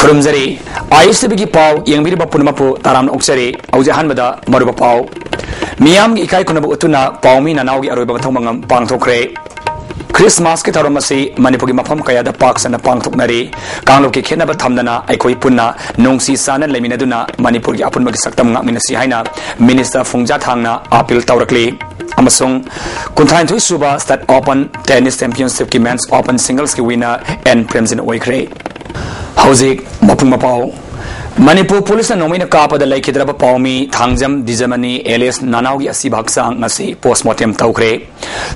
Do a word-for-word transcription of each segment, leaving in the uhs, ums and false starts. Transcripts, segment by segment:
ꯈꯨꯔꯨꯝꯖꯔꯤ꯫ ꯑꯥꯏ ꯑꯦꯁ T ꯚꯤꯒꯤ ꯄꯥꯎ ꯌꯦꯡꯕꯤꯔꯤꯕ ꯄꯨꯝꯅꯃꯛꯄꯨ ꯇꯔꯥꯝꯅ ꯑꯣꯛꯆꯔꯤ꯫ ꯍꯧꯖꯤꯛ ꯑꯍꯥꯟꯕꯗ ꯃꯔꯨꯑꯣꯏꯕ ꯄꯥꯎ꯫ ꯃꯤꯌꯥꯝꯒꯤ ꯏꯀꯥꯏ ꯈꯨꯝꯅꯕ ꯎꯠꯇꯨꯅ ꯄꯥꯎꯃꯤ ꯅꯅꯥꯎꯒꯤ ꯑꯔꯣꯏꯕ ꯃꯊꯧ ꯃꯉꯝ ꯄꯥꯡꯊꯣꯛꯈ꯭ꯔꯦ꯫ ꯈ꯭ꯔꯤꯁꯃꯥꯁꯀꯤ ꯊꯧꯔꯝ ꯑꯁꯤ ꯃꯅꯤꯄꯨꯔꯒꯤ ꯃꯐꯝ ꯀꯌꯥꯗ ꯄꯥꯛ ꯁꯟꯅ ꯄꯥꯡꯊꯣꯛꯅꯔꯤ꯫ ꯀꯥꯡꯂꯨꯞꯀꯤ ꯈꯦꯠꯅꯕ ꯊꯝꯗꯅ ꯑꯩꯈꯣꯏ ꯄꯨꯟꯅ ꯅꯨꯡꯁꯤ ꯆꯥꯟꯅ ꯂꯩꯃꯤꯟꯅꯗꯨꯅ ꯃꯅꯤꯄꯨꯔꯒꯤ ꯑꯄꯨꯟꯕꯒꯤ ꯁꯛꯇꯝ ꯉꯥꯛꯃꯤꯟꯅꯁꯤ ꯍꯥꯏꯅ ꯃꯤꯅꯤꯁꯇꯔ ꯐꯨꯡꯖꯥ ꯊꯥꯡꯅ ꯑꯥꯄꯤꯜ ꯇꯧꯔꯛꯂꯤ꯫ ꯑꯃꯁꯨꯡ ꯀꯨꯟꯊ꯭ꯔꯥꯅꯤꯊꯣꯏ ꯁꯨꯕ State Open Tennis Championshipꯀꯤ Men's Open Singlesꯀꯤ winner ꯑꯦꯟ ꯄ꯭ꯔꯦꯝꯖꯤꯟ ꯑꯣꯏꯈ꯭ꯔꯦ꯫ ꯍꯧꯖꯤꯛ ꯃꯄꯨꯡ ꯃꯄꯥꯎ꯫ ꯃꯅꯤꯄꯨꯔ ꯄꯨꯂꯤꯁꯅ ꯅꯣꯡꯃꯩꯅ ꯀꯥꯞꯄꯗ ꯂꯩꯈꯤꯗ꯭ꯔꯕ ꯄꯥꯎꯃꯤ ꯊꯥꯡꯖꯝ ꯗꯤꯖꯃꯅꯤ alias ꯅꯅꯥꯎꯒꯤ ꯑꯁꯤꯕ ꯍꯛꯆꯥꯡ ꯉꯁꯤ post mortem ꯇꯧꯈ꯭ꯔꯦ꯫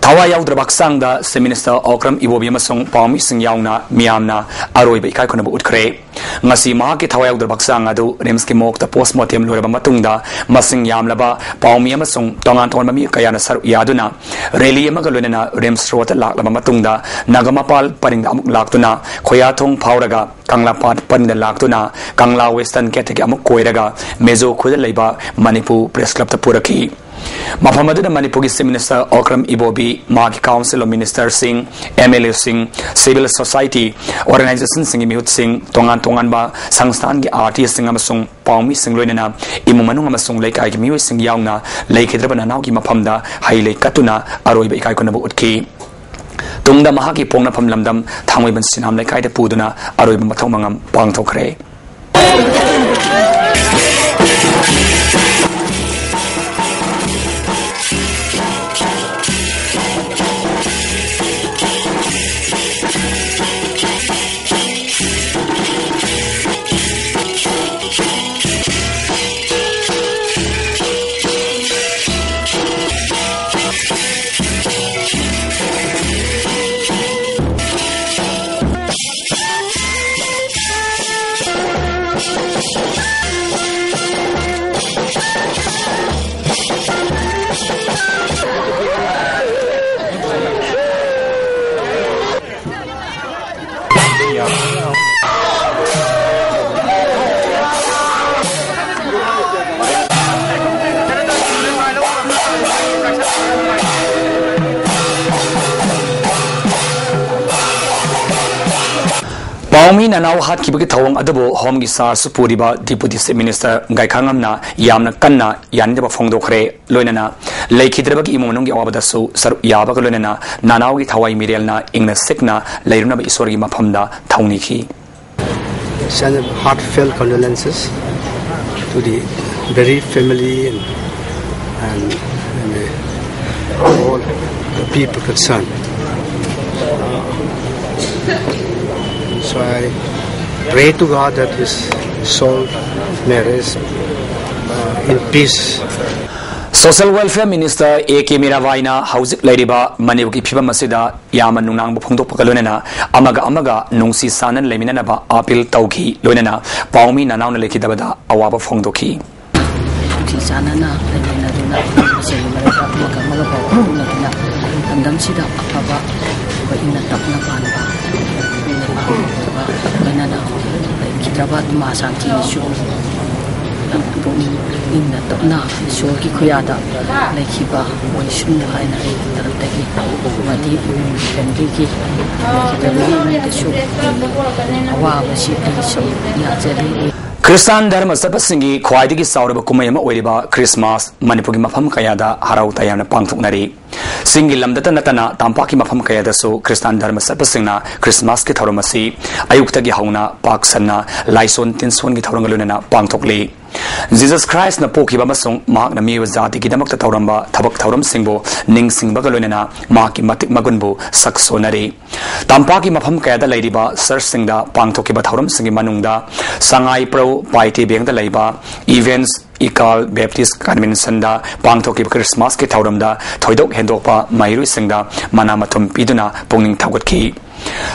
ꯊꯋꯥꯏ ꯌꯥꯎꯗ꯭ꯔꯕ ꯍꯛꯆꯥꯡꯗ Chief Minister ꯑꯣꯀ꯭ꯔꯝ ꯏꯕꯣꯕꯤ ꯑꯃꯁꯨꯡ ꯄꯥꯎꯃꯤꯁꯤꯡ ꯌꯥꯎꯅ ꯃꯤꯌꯥꯝꯅ ꯑꯔꯣꯏꯕ ꯏꯀꯥꯏ ꯈꯨꯝꯅꯕ ꯎꯠꯈ꯭ꯔꯦ꯫ ꯉꯁꯤ ꯃꯍꯥꯛꯀꯤ ꯊꯋꯥꯏ ꯌꯥꯎꯗ꯭ꯔꯕ ꯍꯛꯆꯥꯡ ꯑꯗꯨ ꯔꯤꯝꯁꯀꯤ morgueꯇ post mortem ꯂꯣꯏꯔꯕ ꯃꯇꯨꯡꯗ ꯃꯁꯤꯡ ꯌꯥꯝꯂꯕ ꯄꯥꯎꯃꯤ ꯑꯃꯁꯨꯡ ꯇꯣꯉꯥꯟ ꯇꯣꯉꯥꯟꯕ ꯃꯤꯑꯣꯏ ꯀꯌꯥꯅ ꯁꯔꯨꯛ ꯌꯥꯗꯨꯅ rally ꯑꯃꯒ ꯂꯣꯏꯅꯅ ꯔꯤꯝꯁ ꯔꯣꯗꯇ ꯂꯥꯛꯂꯕ ꯃꯇꯨꯡꯗ ꯅꯥꯒꯥꯃꯄꯥꯜ ꯄꯔꯤꯡꯗ ꯑꯃꯨꯛ ꯂꯥꯛꯇꯨꯅ ꯈꯣꯌꯥꯊꯣꯡ ꯐꯥꯎꯔꯒ ꯀꯪꯂꯥꯄꯥꯠ ꯄꯔꯤꯡꯗ ꯂꯥꯛꯇꯨꯅ ꯀꯪꯂꯥ Western Gateꯇꯒꯤ ꯑꯃꯨꯛ ꯀꯣꯏꯔꯒ ꯃꯦꯖꯣ ꯈꯨꯜꯗ ꯂꯩꯕ ꯃꯅꯤꯄꯨꯔ Press Clubꯇ ꯄꯨꯔꯛꯈꯤ꯫ ꯃꯐꯝ ꯑꯗꯨꯗ ꯃꯅꯤꯄꯨꯔꯒꯤ Chief Minister ꯑꯣꯀ꯭ꯔꯝ ꯏꯕꯣꯕꯤ, ꯃꯍꯥꯛꯀꯤ Council of Ministerꯁꯤꯡ, MLAꯁꯤꯡ, civil society organizationꯁꯤꯡꯒꯤ ꯃꯤꯍꯨꯠꯁꯤꯡ, ꯇꯣꯉꯥꯟ ꯇꯣꯉꯥꯟꯕ ꯁꯪꯁꯊꯥꯟꯒꯤ artistꯁꯤꯡ ꯑꯃꯁꯨꯡ ꯄꯥꯎꯃꯤꯁꯤꯡ ꯂꯣꯏꯅꯅ ꯏꯃꯨꯡ ꯃꯅꯨꯡ ꯑꯃꯁꯨꯡ ꯂꯩꯀꯥꯏꯒꯤ ꯃꯤꯑꯣꯏꯁꯤꯡ ꯌꯥꯎꯅ ꯂꯩꯈꯤꯗ꯭ꯔꯕ ꯅꯅꯥꯎꯒꯤ ꯃꯐꯝꯗ ꯍꯩ ꯂꯩ ꯀꯠꯇꯨꯅ ꯑꯔꯣꯏꯕ ꯏꯀꯥꯏ ꯈꯨꯝꯅꯕ ꯎꯠꯈꯤ꯫ ꯇꯨꯡꯗ ꯃꯍꯥꯛꯀꯤ ꯄꯣꯛꯅꯐꯝ ꯂꯝꯗꯝ ꯊꯥꯡꯃꯩꯕꯟ ꯁꯤꯅꯥꯝ ꯂꯩꯀꯥꯏꯗ ꯄꯨꯗꯨꯅ ꯑꯔꯣꯏꯕ ꯃꯊꯧ ꯃꯉꯝ ꯄꯥꯡꯊꯣꯛꯈ꯭ꯔꯦ꯫ ꯃꯤ ꯅꯅꯥꯎ ꯍꯥꯠꯈꯤꯕꯒꯤ ꯊꯧꯑꯣꯡ ꯑꯗꯨꯕꯨ ꯍꯣꯝꯒꯤ ꯆꯥꯔꯖꯁꯨ ꯄꯨꯔꯤꯕ ꯗꯤꯄꯨꯇꯤ ꯆꯤꯐ ꯃꯤꯅꯤꯁꯇꯔ ꯒꯥꯏꯈꯥꯉꯝꯅ ꯌꯥꯝꯅ ꯀꯟꯅ ꯌꯥꯅꯤꯡꯗꯕ ꯐꯣꯡꯗꯣꯛꯈ꯭ꯔꯦ꯫ ꯂꯣꯏꯅꯅ ꯂꯩꯈꯤꯗ꯭ꯔꯕꯒꯤ ꯏꯃꯨꯡ ꯃꯅꯨꯡꯒꯤ ꯑꯋꯥꯕꯗꯁꯨ ꯁꯔꯨꯛ ꯌꯥꯕꯒ ꯂꯣꯏꯅꯅ ꯅꯅꯥꯎꯒꯤ ꯊꯋꯥꯏ ꯃꯤꯔꯦꯜꯅ ꯏꯪꯅ ꯆꯤꯛꯅ ꯂꯩꯔꯨꯅꯕ ꯏꯁꯣꯔꯒꯤ ꯃꯐꯝꯗ ꯊꯧꯅꯤꯈꯤ꯫ Send heartfelt condolences to the bereaved family and, and, and the, all the people concerned. Uh, so I pray to God that his soul may rest uh, in peace. Social Welfare Minister A K ꯃꯤꯔꯥꯕꯥꯏꯅ ꯍꯧꯖꯤꯛ ꯂꯩꯔꯤꯕ ꯃꯅꯤꯄꯨꯔꯒꯤ ꯐꯤꯕꯝ ꯑꯁꯤꯗ ꯌꯥꯝꯅ ꯅꯨꯡꯅꯥꯡꯕ ꯐꯣꯡꯗꯣꯛꯄꯒ ꯂꯣꯏꯅꯅ ꯑꯃꯒ ꯑꯃꯒ ꯅꯨꯡꯁꯤ ꯆꯥꯟꯅꯅ ꯂꯩꯃꯤꯟꯅꯅꯕ ꯑꯥꯄꯤꯜ ꯇꯧꯈꯤ꯫ ꯂꯣꯏꯅꯅ ꯄꯥꯎꯃꯤ ꯅꯅꯥꯎꯅ ꯂꯩꯈꯤꯗꯕꯗ ꯑꯋꯥꯕ ꯐꯣꯡꯗꯣꯛꯈꯤ꯫ ꯅꯨꯡꯁꯤ ꯆꯥꯟꯅꯅ ꯂꯩꯃꯤꯟꯅꯗꯨꯅ ꯃꯁꯦꯜꯒꯤ ꯃꯔꯛꯇ ꯑꯃꯒ ꯑꯃꯒ ꯄꯥꯎ ꯐꯥꯎꯅꯗꯨꯅ ꯂꯝꯗꯝꯁꯤꯗ ꯑꯐꯕ ꯑꯩꯈꯣꯏ ꯏꯪꯅ ꯇꯞꯅ ꯄꯥꯟꯕ ꯂꯣꯏꯅꯅ ꯂꯩꯈꯤꯗ꯭ꯔꯕ ꯏꯃꯥ ꯁꯥꯟꯇꯤꯅꯁꯨ ꯄꯨꯛꯅꯤꯡ ꯏꯪꯅ ꯇꯞꯅ ꯏꯁꯣꯔꯒꯤ ꯈꯨꯌꯥꯗ ꯂꯩꯈꯤꯕ ꯑꯣꯏꯁꯅꯨ ꯍꯥꯏꯅ ꯑꯩꯒꯤ ꯇꯔꯞꯇꯒꯤ ꯑꯃꯗꯤ ꯐꯦꯃꯤꯂꯤꯒꯤ ꯂꯩꯈꯤꯗ꯭ꯔꯕ ꯏꯃꯨꯡꯗꯁꯨ ꯑꯋꯥꯕꯁꯤ ꯑꯩ ꯁꯔꯨꯛ ꯌꯥꯖꯔꯤ꯫ ꯈ꯭ꯔꯤꯁꯇꯥꯟ ꯙꯔꯃ ꯆꯠꯄꯁꯤꯡꯒꯤ ꯈ꯭ꯋꯥꯏꯗꯒꯤ ꯆꯥꯎꯔꯕ ꯀꯨꯝꯍꯩ ꯑꯃ ꯑꯣꯏꯔꯤꯕ ꯈ꯭ꯔꯤꯁꯃꯥꯁ ꯃꯅꯤꯄꯨꯔꯒꯤ ꯃꯐꯝ ꯀꯌꯥꯗ ꯍꯔꯥꯎ ꯇꯌꯥꯝꯅ ꯄꯥꯡꯊꯣꯛꯅꯔꯤ꯫ ꯆꯤꯡꯒꯤ ꯂꯝꯗꯇ ꯅꯠꯇꯅ ꯇꯝꯄꯥꯛꯀꯤ ꯃꯐꯝ ꯀꯌꯥꯗꯁꯨ ꯈ꯭ꯔꯤꯁꯇꯥꯟ ꯙꯔꯃ ꯆꯠꯄꯁꯤꯡꯅ ꯈ꯭ꯔꯤꯁꯃꯥꯁꯀꯤ ꯊꯧꯔꯝ ꯑꯁꯤ ꯑꯌꯨꯛꯇꯒꯤ ꯍꯧꯅ ꯄꯥꯛ ꯁꯟꯅ ꯂꯥꯏꯁꯣꯟ ꯇꯤꯟꯁꯣꯟꯒꯤ ꯊꯧꯔꯝꯒ ꯂꯣꯏꯅꯅ ꯄꯥꯡꯊꯣꯛꯂꯤ꯫ ꯖꯤꯖꯁ ꯈ꯭ꯔꯥꯏꯁꯅ ꯄꯣꯛꯈꯤꯕ ꯑꯃꯁꯨꯡ ꯃꯍꯥꯛꯅ ꯃꯤꯑꯣꯏꯕ ꯖꯥꯇꯤꯒꯤꯗꯃꯛꯇ ꯇꯧꯔꯝꯕ ꯊꯕꯛ ꯊꯧꯔꯝꯁꯤꯡꯕꯨ ꯅꯤꯡꯁꯤꯡꯕꯒ ꯂꯣꯏꯅꯅ ꯃꯍꯥꯛꯀꯤ ꯃꯇꯤꯛ ꯃꯒꯨꯟꯕꯨ ꯁꯛ ꯁꯣꯟꯅꯔꯤ꯫ ꯇꯝꯄꯥꯛꯀꯤ ꯃꯐꯝ ꯀꯌꯥꯗ ꯂꯩꯔꯤꯕ ꯆꯔꯆꯁꯤꯡꯗ ꯄꯥꯡꯊꯣꯛꯈꯤꯕ ꯊꯧꯔꯝꯁꯤꯡꯒꯤ ꯃꯅꯨꯡꯗ ꯁꯉꯥꯏ ꯄ꯭ꯔꯧ ꯄꯥꯏꯇꯦꯕꯦꯡꯗ ꯂꯩꯕ ꯏꯚꯦꯟꯁ ꯏꯀꯥꯜ ꯕꯦꯞꯇꯤꯁ ꯀꯟꯚꯦꯟꯁꯟꯗ ꯄꯥꯡꯊꯣꯛꯈꯤꯕ ꯈ꯭ꯔꯤꯁꯃꯥꯁꯀꯤ ꯊꯧꯔꯝꯗ ꯊꯣꯏꯗꯣꯛ ꯍꯦꯟꯗꯣꯛꯄ ꯃꯍꯩꯔꯣꯏꯁꯤꯡꯗ ꯃꯅꯥ ꯃꯊꯨꯝ ꯄꯤꯗꯨꯅ ꯄꯨꯛꯅꯤꯡ ꯊꯧꯒꯠꯈꯤ꯫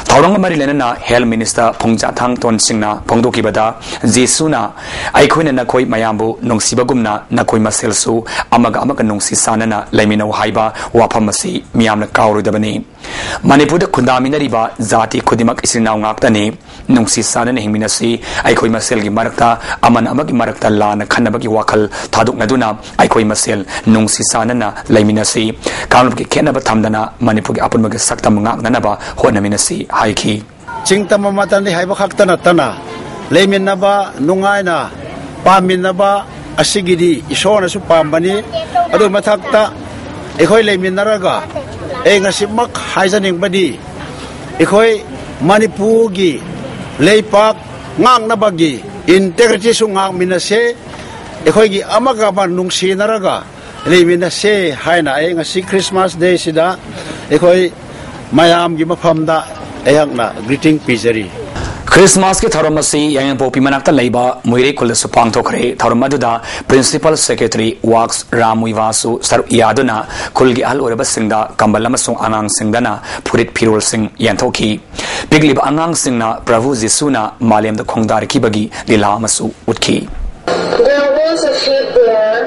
ꯊꯧꯔꯝꯒ ꯃꯔꯤ ꯂꯩꯅꯅ ꯍꯦꯜꯊ ꯃꯤꯅꯤꯁꯇꯔ ꯐꯨꯡꯖꯥꯊꯥꯡ ꯇꯣꯟꯁꯤꯡꯅ ꯐꯣꯡꯗꯣꯛꯈꯤꯕꯗ, ꯖꯤꯁꯨꯅ "ꯑꯩꯈꯣꯏꯅ ꯅꯈꯣꯏ ꯃꯌꯥꯝꯕꯨ ꯅꯨꯡꯁꯤꯕꯒꯨꯝꯅ ꯅꯈꯣꯏ ꯃꯁꯦꯜꯁꯨ ꯑꯃꯒ ꯑꯃꯒ ꯅꯨꯡꯁꯤ ꯆꯥꯟꯅꯅ ꯂꯩꯃꯤꯟꯅꯧ" ꯍꯥꯏꯕ ꯋꯥꯐꯝ ꯑꯁꯤ ꯃꯤꯌꯥꯝꯅ ꯀꯥꯎꯔꯣꯏꯗꯕꯅꯤ꯫ ꯃꯅꯤꯄꯨꯔꯗ ꯈꯨꯟꯗꯥꯃꯤꯟꯅꯔꯤꯕ ꯖꯥꯇꯤ ꯈꯨꯗꯤꯡꯃꯛ ꯏꯆꯤꯟ ꯏꯅꯥꯎ ꯉꯥꯛꯇꯅꯤ꯫ ꯅꯨꯡꯁꯤ ꯆꯥꯟꯅꯅ ꯍꯤꯡꯃꯤꯟꯅꯁꯤ꯫ ꯑꯩꯈꯣꯏ ꯃꯁꯦꯜꯒꯤ ꯃꯔꯛꯇ ꯑꯃꯅ ꯑꯃꯒꯤ ꯃꯔꯛꯇ ꯂꯥꯟꯅ ꯈꯟꯅꯕꯒꯤ ꯋꯥꯈꯜ ꯊꯥꯗꯣꯛꯅꯗꯨꯅ ꯑꯩꯈꯣꯏ ꯃꯁꯦꯜ ꯅꯨꯡꯁꯤ ꯆꯥꯟꯅꯅ ꯂꯩꯃꯤꯟꯅꯁꯤ꯫ ꯀꯥꯡꯂꯨꯞꯀꯤ ꯈꯦꯠꯅꯕ ꯊꯝꯗꯅ ꯃꯅꯤꯄꯨꯔꯒꯤ ꯑꯄꯨꯟꯕꯒꯤ ꯁꯛꯇꯝ ꯉꯥꯛꯅꯅꯕ ꯍꯣꯠꯅꯃꯤꯟꯅꯁꯤ ꯍꯥꯏꯈꯤ꯫ ꯆꯤꯡ ꯇꯝ ꯑꯃꯇꯅꯤ ꯍꯥꯏꯕ ꯈꯛꯇ ꯅꯠꯇꯅ, ꯂꯩꯃꯤꯟꯅꯕ ꯅꯨꯡꯉꯥꯏꯅ ꯄꯥꯝꯃꯤꯟꯅꯕ ꯑꯁꯤꯒꯤꯗꯤ ꯏꯁꯣꯔꯅꯁꯨ ꯄꯥꯝꯕꯅꯤ꯫ ꯑꯗꯨ ꯃꯊꯛꯇ ꯑꯩꯈꯣꯏ ꯂꯩꯃꯤꯟꯅꯔꯒ ꯑꯩ ꯉꯁꯤꯃꯛ ꯍꯥꯏꯖꯅꯤꯡꯕꯗꯤ, ꯑꯩꯈꯣꯏ ꯃꯅꯤꯄꯨꯔꯒꯤ ꯂꯩꯄꯥꯛ ꯉꯥꯛꯅꯕꯒꯤ ꯏꯟꯇꯦꯒ꯭ꯔꯤꯇꯤꯁꯨ ꯉꯥꯛꯃꯤꯟꯅꯁꯦ, ꯑꯩꯈꯣꯏꯒꯤ ꯑꯃꯒ ꯑꯃ ꯅꯨꯡꯁꯤꯅꯔꯒ ꯂꯩꯃꯤꯟꯅꯁꯦ ꯍꯥꯏꯅ ꯑꯩ ꯉꯁꯤ ꯈ꯭ꯔꯤꯁꯃꯥꯁ ꯗꯦꯁꯤꯗ ꯑꯩꯈꯣꯏ ꯃꯌꯥꯝꯒꯤ ꯃꯐꯝꯗ ꯑꯩꯍꯥꯛꯅ ꯒ꯭ꯔꯤꯇꯤꯡ ꯄꯤꯖꯔꯤ꯫ ꯈ꯭ꯔꯤꯁꯃꯥꯁꯀꯤ ꯊꯧꯔꯝ ꯑꯁꯤ ꯌꯥꯏꯉꯪꯄꯣꯛꯄꯤ ꯃꯅꯥꯛꯇ ꯂꯩꯕ ꯃꯣꯏꯔꯩ ꯈꯨꯜꯗꯁꯨ ꯄꯥꯡꯊꯣꯛꯈ꯭ꯔꯦ꯫ ꯊꯧꯔꯝ ꯑꯗꯨꯗ ꯄ꯭ꯔꯤꯟꯁꯤꯄꯥꯜ ꯁꯦꯀ꯭ꯔꯦꯇꯔꯤ ꯋꯥꯛꯁ ꯔꯥꯝ ꯋꯤꯋꯥꯁꯨ ꯁꯔꯨꯛ ꯌꯥꯗꯨꯅ ꯈꯨꯜꯒꯤ ꯑꯍꯜ ꯑꯣꯏꯔꯕꯁꯤꯡꯗ ꯀꯝꯕꯜ ꯑꯃꯁꯨꯡ ꯑꯉꯥꯡꯁꯤꯡꯗꯅ ꯐꯨꯔꯤꯠ ꯐꯤꯔꯣꯜꯁꯤꯡ ꯌꯦꯟꯊꯣꯛꯈꯤ꯫ ꯄꯤꯛꯂꯤꯕ ꯑꯉꯥꯡꯁꯤꯡꯅ ꯄ꯭ꯔꯚꯨ ꯖꯤꯁꯨꯅ ꯃꯥꯂꯦꯝꯗ ꯈꯣꯡꯗꯥꯔꯛꯈꯤꯕꯒꯤ ꯂꯤꯂꯥ ꯑꯃꯁꯨ ꯎꯠꯈꯤ꯫ There was a sheep there.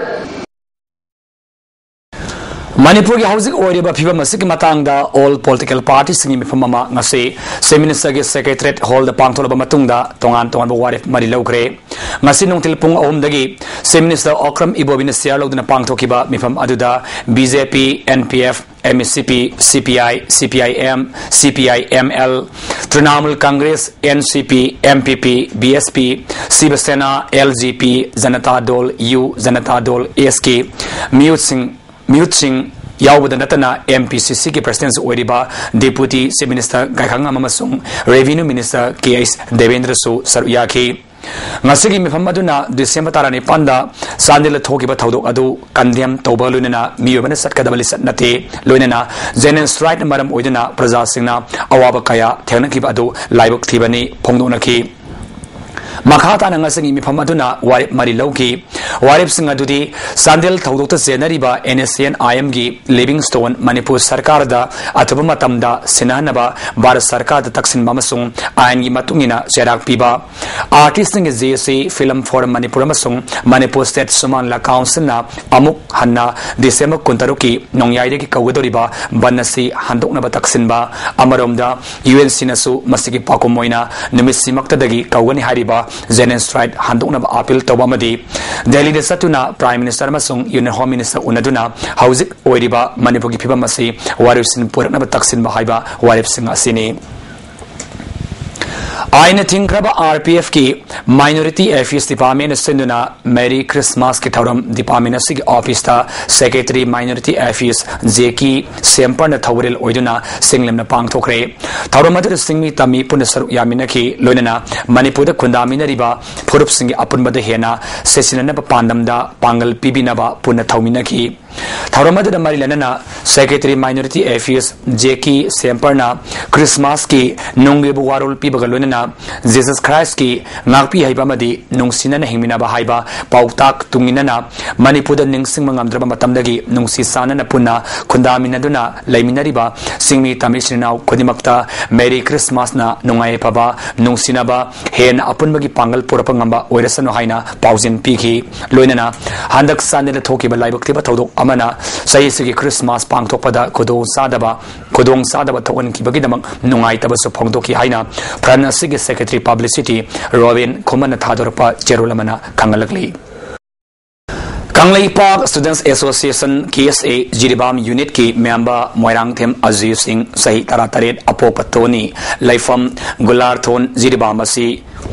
ꯃꯅꯤꯄꯨꯔꯒꯤ ꯍꯧꯖꯤꯛ ꯑꯣꯏꯔꯤꯕ ꯐꯤꯕꯝ ꯑꯁꯤꯒꯤ ꯃꯇꯥꯡꯗ ꯑꯣꯜ ꯄꯣꯂꯤꯇꯤꯀꯦꯜ ꯄꯥꯔꯇꯤꯁꯤꯡꯒꯤ ꯃꯤꯐꯝ ꯑꯃ ꯉꯁꯤ ꯆꯤꯐ ꯃꯤꯅꯤꯁꯇꯔꯒꯤ ꯁꯦꯀ꯭ꯔꯦꯇꯔꯤꯌꯦꯠ ꯍꯣꯜꯗ ꯄꯥꯡꯊꯣꯛꯂꯕ ꯃꯇꯨꯡꯗ ꯇꯣꯉꯥꯟ ꯇꯣꯉꯥꯟꯕ ꯋꯥꯔꯦꯞ ꯃꯔꯤ ꯂꯧꯈ꯭ꯔꯦ꯫ ꯉꯁꯤ ꯅꯨꯡꯊꯤꯜ ꯄꯨꯡ ꯑꯍꯨꯝꯗꯒꯤ ꯆꯤꯐ ꯃꯤꯅꯤꯁꯇꯔ ꯑꯣꯀ꯭ꯔꯝ ꯏꯕꯣꯕꯤꯅ ꯆꯤꯌꯥꯔ ꯂꯧꯗꯨꯅ ꯄꯥꯡꯊꯣꯛꯈꯤꯕ ꯃꯤꯐꯝ ꯑꯗꯨꯗ B J P, N P F, M S C P, ꯁꯤ ꯄꯤ ꯑꯥꯏ, ꯁꯤ ꯄꯤ ꯑꯥꯏ ꯑꯦꯝ, ꯁꯤ P I M L, Trinamool Congress, N C P, M P P, B S P, ꯁꯤꯕ ꯁꯦꯅꯥ, L J ꯄꯤ, Janata ꯗꯣꯜ, U Janata ꯗꯣꯜ, ꯑꯦꯁ ꯀꯦ ꯃꯤꯍꯨꯠꯁꯤꯡ ꯃꯤꯍꯨꯠꯁꯤꯡ ꯌꯥꯎꯕꯗ ꯅꯠꯇꯅ M P ꯁꯤ ꯁꯤꯒꯤ ꯄ꯭ꯔꯁꯤꯗꯦꯟꯁꯨ ꯑꯣꯏꯔꯤꯕ ꯗꯦꯄꯨꯇꯤ chief minister ꯒꯥꯏꯈꯥꯉꯝ ꯑꯃꯁꯨꯡ revenue minister ꯀꯦ H ꯗꯦꯕꯦꯟꯗ꯭ꯔꯁꯨ ꯁꯔꯨꯛ ꯌꯥꯈꯤ꯫ ꯉꯁꯤꯒꯤ ꯃꯤꯐꯝ ꯑꯗꯨꯅ ꯗꯤꯁꯦꯝꯕꯔ ꯇꯔꯥꯅꯤꯄꯥꯟꯗ ꯆꯥꯟꯗꯦꯜꯗ ꯊꯣꯛꯈꯤꯕ ꯊꯧꯗꯣꯛ ꯑꯗꯨ ꯀꯟꯗꯦꯝ ꯇꯧꯕꯒ ꯂꯣꯏꯅꯅ ꯃꯤꯑꯣꯏꯕꯅ ꯆꯠꯀꯗꯕ ꯂꯤꯆꯠ ꯅꯠꯇꯦ, ꯂꯣꯏꯅꯅ ꯖꯦꯅꯦꯟꯁꯔꯥꯏꯠꯅ ꯃꯔꯝ ꯑꯣꯏꯗꯨꯅ ꯄ꯭ꯔꯖꯥꯁꯤꯡꯅ ꯑꯋꯥꯕ ꯀꯌꯥ ꯊꯦꯡꯅꯈꯤꯕ ꯑꯗꯨ ꯂꯥꯏꯕꯛ ꯊꯤꯕꯅꯤ ꯐꯣꯡꯗꯣꯛꯅꯈꯤ꯫ ꯃꯈꯥ ꯇꯥꯅ ꯉꯁꯤꯒꯤ ꯃꯤꯐꯝ ꯑꯗꯨꯅ ꯋꯥꯔꯦꯞ ꯃꯔꯤ ꯂꯧꯈꯤ꯫ ꯋꯥꯔꯦꯞꯁꯤꯡ ꯑꯗꯨꯗꯤ Chandel ꯊꯧꯗꯣꯛꯇ ꯆꯦꯟꯅꯔꯤꯕ and S C and ꯑꯥꯏ ꯑꯦꯝꯒꯤ ꯂꯤꯚꯤꯡꯁꯇꯣꯟ ꯃꯅꯤꯄꯨꯔ ꯁꯔꯀꯥꯔꯗ ꯑꯊꯨꯕ ꯃꯇꯝꯗ ꯁꯤꯟꯅꯍꯟꯅꯕ ꯚꯥꯔꯠ ꯁꯔꯀꯥꯔꯗ ꯇꯛꯁꯤꯟꯕ ꯑꯃꯁꯨꯡ ꯑꯥꯏꯟꯒꯤ ꯃꯇꯨꯡ ꯏꯟꯅ ꯆꯩꯔꯥꯛ ꯄꯤꯕ, ꯑꯥꯔꯇꯤꯁꯁꯤꯡꯒꯤ ꯖꯦ ꯑꯦ ꯁꯤ, ꯐꯤꯂꯝ ꯐꯣꯔꯝ ꯃꯅꯤꯄꯨꯔ ꯑꯃꯁꯨꯡ ꯃꯅꯤꯄꯨꯔ ꯁ꯭ꯇꯦꯠ ꯁꯨꯃꯥꯟꯂꯥ ꯀꯥꯎꯟꯁꯤꯜꯅ ꯑꯃꯨꯛ ꯍꯟꯅ ꯗꯤꯁꯦꯝꯕꯔ ꯀꯨꯟꯇꯔꯨꯛꯀꯤ ꯅꯣꯡꯌꯥꯏꯗꯒꯤ ꯀꯧꯒꯗꯧꯔꯤꯕ ꯕꯟ ꯑꯁꯤ ꯍꯟꯗꯣꯛꯅꯕ ꯇꯛꯁꯤꯟꯕ꯫ ꯑꯃꯔꯣꯝꯗ, ꯌꯨ ꯑꯦꯟ ꯁꯤꯅꯁꯨ ꯃꯁꯤꯒꯤ ꯄꯥꯎꯈꯨꯝ ꯑꯣꯏꯅ ꯅꯨꯃꯤꯠꯁꯤꯃꯛꯇꯗꯒꯤ ꯀꯧꯒꯅꯤ ꯍꯥꯏꯔꯤꯕ ꯖꯦꯅꯦꯟꯁꯔꯥꯏꯠ ꯍꯟꯗꯣꯛꯅꯕ ꯑꯥꯄꯤꯜ ꯇꯧꯕ ꯑꯃꯗꯤ ꯗꯦꯜꯂꯤꯗ ꯆꯠꯇꯨꯅ ꯄ꯭ꯔꯥꯏꯝ ꯃꯤꯅꯤꯁꯇꯔ ꯑꯃꯁꯨꯡ ꯌꯨꯅꯤꯌꯟ ꯍꯣꯝ ꯃꯤꯅꯤꯁꯇꯔ ꯎꯅꯗꯨꯅ ꯍꯧꯖꯤꯛ ꯑꯣꯏꯔꯤꯕ ꯃꯅꯤꯄꯨꯔꯒꯤ ꯐꯤꯕꯝ ꯑꯁꯤ ꯋꯥꯔꯣꯏꯁꯤꯟ ꯄꯨꯔꯛꯅꯕ ꯇꯛꯁꯤꯟꯕ ꯍꯥꯏꯕ ꯋꯥꯔꯦꯞꯁꯤꯡ ꯑꯁꯤꯅꯤ꯫ ꯑꯥꯏꯟꯅ ꯊꯤꯡꯈ꯭ꯔꯕ RPFꯀꯤ Minority Affairs Departmentꯅ ꯁꯤꯟꯗꯨꯅ Merry Christmasꯀꯤ ꯊꯧꯔꯝ department ꯑꯁꯤꯒꯤ officeꯇ Secretary Minority Affairs Jackie Semperꯅ ꯊꯧꯒꯜ ꯑꯣꯏꯗꯨꯅ ꯁꯤꯡꯂꯦꯝꯅ ꯄꯥꯡꯊꯣꯛꯈ꯭ꯔꯦ꯫ ꯊꯧꯔꯝ ꯑꯗꯨꯗ ꯁꯤꯡꯃꯤ ꯇꯝꯃꯤ ꯄꯨꯟꯅ ꯁꯔꯨꯛ ꯌꯥꯃꯤꯟꯅꯈꯤ꯫ ꯂꯣꯏꯅꯅ ꯃꯅꯤꯄꯨꯔꯗ ꯈꯨꯟꯗꯥꯃꯤꯟꯅꯔꯤꯕ ꯐꯨꯔꯨꯞꯁꯤꯡꯒꯤ ꯑꯄꯨꯟꯕꯗ ꯍꯦꯟꯅ ꯁꯦꯁꯤꯟꯅꯅꯕ ꯄꯥꯟꯗꯝꯗ ꯄꯥꯡꯒꯜ ꯄꯤꯕꯤꯅꯕ ꯄꯨꯟꯅ ꯊꯧꯃꯤꯟꯅꯈꯤ꯫ ꯊꯧꯔꯝ ꯑꯗꯨꯗ ꯃꯔꯤ ꯂꯩꯅꯅ Secretary Minority Affairs Jackie Semperꯅ Christmasꯀꯤ ꯅꯨꯡꯒꯤ ꯑꯣꯏꯕ ꯋꯥꯔꯣꯜ ꯄꯤꯕꯒ ꯂꯣꯏꯅꯅ Jesus Christꯀꯤ ꯉꯥꯛꯄꯤ ꯍꯩꯕ ꯑꯃꯗꯤ ꯅꯨꯡꯁꯤꯅꯅ ꯍꯤꯡꯃꯤꯟꯅꯕ ꯍꯥꯏꯕ ꯄꯥꯎꯇꯥꯛ ꯇꯨꯡꯏꯟꯅꯅ ꯃꯅꯤꯄꯨꯔꯗ ꯅꯤꯡꯁꯤꯡꯕ ꯉꯝꯗ꯭ꯔꯕ ꯃꯇꯝꯗꯒꯤ ꯅꯨꯡꯁꯤ ꯆꯥꯟꯅꯅ ꯄꯨꯟꯅ ꯈꯨꯟꯗꯥꯃꯤꯟꯅꯗꯨꯅ ꯂꯩꯃꯤꯟꯅꯔꯤꯕ ꯁꯤꯡꯃꯤ ꯇꯝꯃꯤ ꯏꯆꯤꯟ ꯏꯅꯥꯎ ꯈꯨꯗꯤꯡꯃꯛꯇ Merry Christmasꯅ ꯅꯨꯡꯉꯥꯏ ꯌꯥꯏꯐꯕ, ꯅꯨꯡꯁꯤꯅꯕ ꯍꯦꯟꯅ ꯑꯄꯨꯟꯕꯒꯤ ꯄꯥꯡꯒꯜ ꯄꯨꯔꯛꯄ ꯉꯝꯕ ꯑꯣꯏꯔꯁꯅꯨ ꯍꯥꯏꯅ ꯄꯥꯎꯖꯦꯜ ꯄꯤꯈꯤ꯫ ꯂꯣꯏꯅꯅ ꯍꯟꯗꯛ ꯆꯥꯟꯗꯦꯜꯗ ꯊꯣꯛꯈꯤꯕ ꯂꯥꯏꯕꯛ ꯊꯤꯕ ꯊꯧꯗꯣꯛ ꯑꯃꯅ ꯆꯍꯤꯁꯤꯒꯤ Christmas ꯄꯥꯡꯊꯣꯛꯄꯗ ꯈꯨꯗꯣꯡ ꯆꯥꯗꯕ ꯈꯨꯗꯣꯡ ꯆꯥꯗꯕ ꯊꯣꯛꯍꯟꯈꯤꯕꯒꯤꯗꯃꯛ ꯅꯨꯡꯉꯥꯏꯇꯕꯁꯨ ꯐꯣꯡꯗꯣꯛꯈꯤ ꯍꯥꯏꯅ ꯐ꯭ꯔꯟ ꯑꯁꯤꯒꯤ Secretary Publicity ꯔꯣꯕꯤꯟ ꯈꯨꯃꯟꯅ ꯊꯥꯗꯣꯔꯛꯄ ꯆꯦꯔꯣꯜ ꯑꯃꯅ ꯈꯪꯍꯜꯂꯛꯂꯤ꯫ Kangleipak Students Association, KSA, Jiribam unitꯀꯤ member Moirangthem Ajit ꯁꯤꯡ, ꯆꯍꯤ ꯇꯔꯥꯇꯔꯦꯠ, ꯑꯄꯣꯛꯄ ꯇꯣꯅꯤ, ꯂꯩꯐꯝ ꯒꯨꯂꯥꯔꯊꯣꯟ, ꯖꯤꯔꯤꯕꯥꯝ ꯑꯁꯤ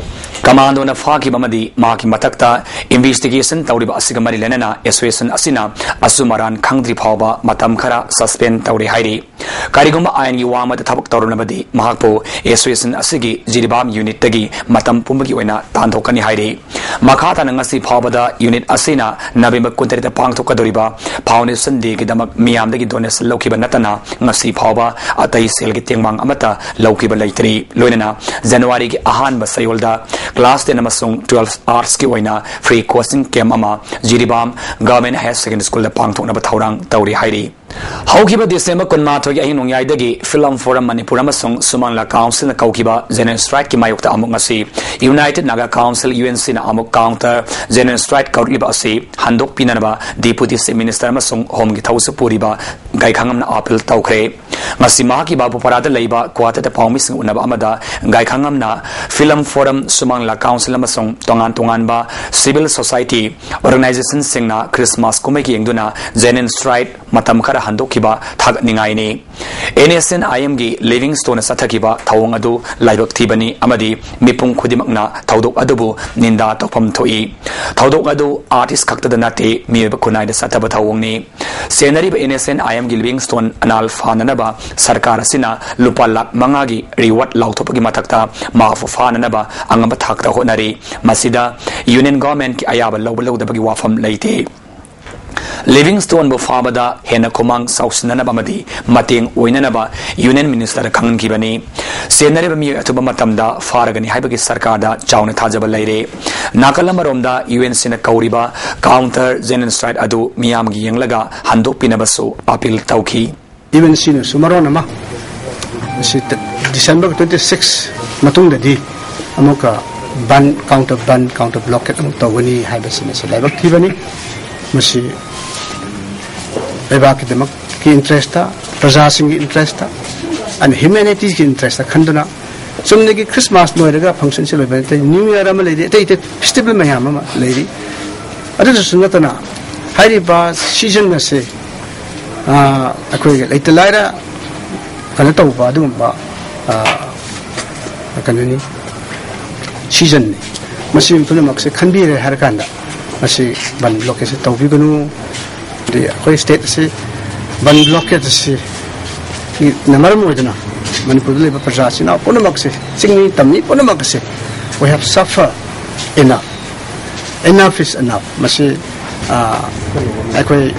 commandoꯅ ꯐꯥꯈꯤꯕ ꯑꯃꯗꯤ ꯃꯍꯥꯛꯀꯤ ꯃꯊꯛꯇ investigation ꯇꯧꯔꯤꯕ ꯑꯁꯤꯒ ꯃꯔꯤ ꯂꯩꯅꯅ association ꯑꯁꯤꯅ ꯑꯆꯨꯝ ꯑꯔꯥꯟ ꯈꯪꯗ꯭ꯔꯤ ꯐꯥꯎꯕ ꯃꯇꯝ ꯈꯔ suspend ꯇꯧꯔꯦ ꯍꯥꯏꯔꯤ꯫ ꯀꯔꯤꯒꯨꯝꯕ ꯑꯥꯏꯟꯒꯤ ꯋꯥꯡꯃꯗ ꯊꯕꯛ ꯇꯧꯔꯝꯂꯕꯗꯤ ꯃꯍꯥꯛꯄꯨ association ꯑꯁꯤꯒꯤ ꯖꯤꯔꯤꯕꯥꯝ unitꯇꯒꯤ ꯃꯇꯝ ꯄꯨꯝꯕꯒꯤ ꯑꯣꯏꯅ ꯇꯥꯟꯊꯣꯛꯀꯅꯤ ꯍꯥꯏꯔꯤ꯫ ꯃꯈꯥ ꯇꯥꯅ ꯉꯁꯤ ꯐꯥꯎꯕꯗ unit ꯑꯁꯤꯅ November ꯀꯨꯟꯇꯔꯦꯠꯇ ꯄꯥꯡꯊꯣꯛꯀꯗꯧꯔꯤꯕ Foundation Dayꯒꯤꯗꯃꯛ ꯃꯤꯌꯥꯝꯗꯒꯤ donation ꯂꯧꯈꯤꯕ ꯅꯠꯇꯅ ꯉꯁꯤ ꯐꯥꯎꯕ ꯑꯇꯩ ꯁꯦꯜꯒꯤ ꯇꯦꯡꯕꯥꯡ ꯑꯃꯠꯇ ꯂꯧꯈꯤꯕ ꯂꯩꯇ꯭ꯔꯤ꯫ ꯂꯣꯏꯅꯅ Januaryꯒꯤ ꯑꯍꯥꯟꯕ ꯆꯌꯣꯜꯗ class ten ꯑꯃꯁꯨꯡ twelve artsꯀꯤ ꯑꯣꯏꯅ free coaching camp ꯑꯃ ꯖꯤꯔꯤꯕꯥꯝ Government Higher Secondary Schoolꯗ ꯄꯥꯡꯊꯣꯛꯅꯕ ꯊꯧꯔꯥꯡ ꯇꯧꯔꯤ ꯍꯥꯏꯔꯤ꯫ ꯍꯧꯈꯤꯕ December ꯀꯨꯟꯃꯥꯊꯣꯏꯒꯤ ꯑꯍꯤꯡ ꯅꯣꯡꯌꯥꯏꯗꯒꯤ Film Forum ꯃꯅꯤꯄꯨꯔ ꯑꯃꯁꯨꯡ ꯁꯨꯃꯥꯡꯂꯥ Councilꯅ ꯀꯧꯈꯤꯕ Genuine Strikeꯀꯤ ꯃꯥꯌꯣꯛꯇ ꯑꯃꯨꯛ ꯉꯁꯤ United Naga Council, UNCꯅ ꯑꯃꯨꯛ counter Genuine Strike ꯀꯧꯔꯛꯂꯤꯕ ꯑꯁꯤ ꯍꯟꯗꯣꯛꯄꯤꯅꯅꯕ Deputy Chief Minister ꯑꯃꯁꯨꯡ Homeꯒꯤ ꯊꯧꯁꯨ ꯄꯨꯔꯤꯕ ꯒꯥꯏꯈꯥꯉꯝꯅ appeal ꯇꯧꯈ꯭ꯔꯦ꯫ ꯉꯁꯤ ꯃꯍꯥꯛꯀꯤ ꯕꯥꯕꯨꯄꯥꯔꯥꯗ ꯂꯩꯕ quarterꯗ ꯄꯥꯎꯃꯤꯁꯤꯡ ꯎꯅꯕ ꯑꯃꯗ ꯒꯥꯏꯈꯥꯉꯝꯅ Film Forum, ꯁꯨꯃꯥꯡꯂꯥ Council ꯑꯃꯁꯨꯡ ꯇꯣꯉꯥꯟ ꯇꯣꯉꯥꯟꯕ civil society organizationꯁꯤꯡꯅ Christmas ꯀꯨꯝꯍꯩꯒꯤ ꯌꯦꯡꯗꯨꯅ Genuine Strike ꯃꯇꯝ ꯈꯔ ꯍꯟꯗꯣꯛꯈꯤꯕ ꯊꯥꯒꯠꯅꯤꯡꯉꯥꯏꯅꯤ꯫ ꯑꯦꯟ ꯑꯦꯁ ꯑꯦꯟ ꯑꯥꯏ ꯑꯦꯝꯒꯤ ꯂꯤꯚꯤꯡꯁ꯭ꯇꯣꯟꯅ ꯆꯠꯊꯈꯤꯕ ꯊꯧꯑꯣꯡ ꯑꯗꯨ ꯂꯥꯏꯕꯛ ꯊꯤꯕꯅꯤ ꯑꯃꯗꯤ ꯃꯤꯄꯨꯝ ꯈꯨꯗꯤꯡꯃꯛꯅ ꯊꯧꯗꯣꯛ ꯑꯗꯨꯕꯨ ꯅꯤꯟꯗꯥ ꯇꯧꯐꯝ ꯊꯣꯛꯏ꯫ ꯊꯧꯗꯣꯛ ꯑꯗꯨ ꯑꯥꯔꯇꯤꯁ ꯈꯛꯇꯗ ꯅꯠꯇꯦ, ꯃꯤꯑꯣꯏꯕ ꯈꯨꯟꯅꯥꯏꯗ ꯆꯠꯊꯕ ꯊꯧꯑꯣꯡꯅꯤ꯫ ꯁꯦꯟꯅꯔꯤꯕ ꯑꯦꯟ ꯑꯦꯁ ꯑꯦꯟ ꯑꯥꯏ ꯑꯦꯝꯒꯤ ꯂꯤꯚꯤꯡꯁ꯭ꯇꯣꯟ ꯑꯅꯥꯜ ꯐꯥꯅꯅꯕ ꯁꯔꯀꯥꯔ ꯑꯁꯤꯅ ꯂꯨꯄꯥ ꯂꯥꯈ ꯃꯉꯥꯒꯤ ꯔꯤꯋꯥꯔꯗ ꯂꯥꯎꯊꯣꯛꯄꯒꯤ ꯃꯊꯛꯇ ꯃꯍꯥꯛꯄꯨ ꯐꯥꯅꯅꯕ ꯑꯉꯝꯕ ꯊꯥꯛꯇ ꯍꯣꯠꯅꯔꯤ꯫ ꯃꯁꯤꯗ ꯌꯨꯅꯤꯌꯟ ꯒꯚꯔꯟꯃꯦꯟꯠꯀꯤ ꯑꯌꯥꯕ ꯂꯧꯕ ꯂꯧꯗꯕꯒꯤ ꯋꯥꯐꯝ ꯂꯩꯇꯦ꯫ ꯂꯤꯚꯤꯡꯁ꯭ꯇꯣꯟꯕꯨ ꯐꯥꯕꯗ ꯍꯦꯟꯅ ꯈꯨꯃꯥꯡ ꯆꯥꯎꯁꯤꯟꯅꯅꯕ ꯑꯃꯗꯤ ꯃꯇꯦꯡ ꯑꯣꯏꯅꯅꯕ ꯌꯨꯅꯤꯌꯟ ꯃꯤꯅꯤꯁꯇꯔꯗ ꯈꯪꯍꯟꯈꯤꯕꯅꯤ꯫ ꯁꯦꯟꯅꯔꯤꯕ ꯃꯤꯑꯣꯏ ꯑꯊꯨꯕ ꯃꯇꯝꯗ ꯐꯥꯔꯒꯅꯤ ꯍꯥꯏꯕꯒꯤ ꯁꯔꯀꯥꯔꯗ ꯆꯥꯎꯅ ꯊꯥꯖꯕ ꯂꯩꯔꯦ꯫ ꯅꯥꯀꯜ ꯑꯃꯔꯣꯝꯗ ꯌꯨ ꯑꯦꯟ ꯁꯤꯅ ꯀꯧꯔꯤꯕ ꯀꯥꯎꯟꯇꯔ ꯖꯦꯅꯣꯁꯥꯏꯗ ꯑꯗꯨ ꯃꯤꯌꯥꯝꯒꯤ ꯌꯦꯡꯂꯒ ꯍꯟꯗꯣꯛꯄꯤꯅꯕꯁꯨ ꯑꯥꯄꯤꯜ ꯇꯧꯈꯤ꯫ ꯌꯨ ꯑꯦꯟ ꯁꯤꯅꯁꯨ ꯃꯔꯣꯟ ꯑꯃ ꯃꯁꯤ ꯗꯤꯁꯦꯝꯕꯔ ꯇ꯭ꯋꯦꯟꯇꯤ ꯁꯤꯛꯁ ꯃꯇꯨꯡꯗꯗꯤ ꯑꯃꯨꯛꯀ ꯕꯟ, ꯀꯥꯎꯟꯇꯔ ꯕꯟ, ꯀꯥꯎꯟꯇꯔ ꯕ꯭ꯂꯣꯀꯦꯠ ꯑꯃꯨꯛ ꯇꯧꯒꯅꯤ ꯍꯥꯏꯕꯁꯤ ꯃꯁꯤ ꯂꯥꯏꯕꯛ ꯊꯤꯕꯅꯤ꯫ ꯃꯁꯤ ꯂꯩꯕꯥꯛꯀꯤꯗꯃꯛꯀꯤ ꯏꯟꯇꯔꯦꯁꯇ, ꯄ꯭ꯔꯖꯥꯁꯤꯡꯒꯤ ꯏꯟꯇꯔꯦꯁꯇ, ꯑꯦꯟ ꯍ꯭ꯌꯨꯃꯦꯅꯤꯇꯤꯒꯤ ꯏꯟꯇꯔꯦꯁꯇ ꯈꯟꯗꯨꯅ ꯆꯨꯝꯅꯒꯤ ꯈ꯭ꯔꯤꯁꯃꯥꯁ ꯂꯣꯏꯔꯒ ꯐꯪꯁꯟꯁꯤ ꯂꯣꯏꯕ ꯅꯠꯇꯦ, ꯅ꯭ꯌꯨ ꯏꯌꯥꯔ ꯑꯃ ꯂꯩꯔꯤ, ꯑꯇꯩ ꯑꯇꯩ ꯐꯦꯁꯇꯤꯚꯦꯜ ꯃꯌꯥꯝ ꯑꯃ ꯂꯩꯔꯤ꯫ ꯑꯗꯨꯗꯁꯨ ꯅꯠꯇꯅ ꯍꯥꯏꯔꯤꯕ ꯁꯤꯖꯟ ꯑꯁꯤ, ꯑ, ꯑꯩꯈꯣꯏꯒꯤ ꯂꯩꯇ ꯂꯥꯏꯔ ꯀꯩꯅꯣ ꯇꯧꯕ ꯑꯗꯨꯒꯨꯝꯕ, ꯑ, ꯀꯩꯅꯣꯅꯤ, ꯁꯤꯖꯟꯅꯤ꯫ ꯃꯁꯤ ꯄꯨꯝꯅꯃꯛꯁꯦ ꯈꯟꯕꯤꯔꯦ ꯍꯥꯏꯔꯀꯥꯟꯗ ꯃꯁꯤ ꯕꯟ ꯕ꯭ꯂꯣꯀꯦꯠꯁꯦ ꯇꯧꯕꯤꯒꯅꯨ꯫ ꯑꯗꯩ ꯑꯩꯈꯣꯏ ꯁ꯭ꯇꯦꯠ ꯑꯁꯤ ꯕꯟ ꯕ꯭ꯂꯣꯀꯦꯠ ꯑꯁꯤ ꯅ ꯃꯔꯝ ꯑꯣꯏꯗꯨꯅ ꯃꯅꯤꯄꯨꯔꯗ ꯂꯩꯕ ꯄ꯭ꯔꯖꯥ ꯏꯆꯤꯟ ꯏꯅꯥꯎ ꯄꯨꯝꯅꯃꯛꯁꯦ, ꯆꯤꯡꯃꯤ ꯇꯝꯃꯤ ꯄꯨꯝꯅꯃꯛ ꯑꯁꯦ, we have suffer enough, enough is enough꯫ ꯃꯁꯤ, ꯑ, ꯑꯩꯈꯣꯏ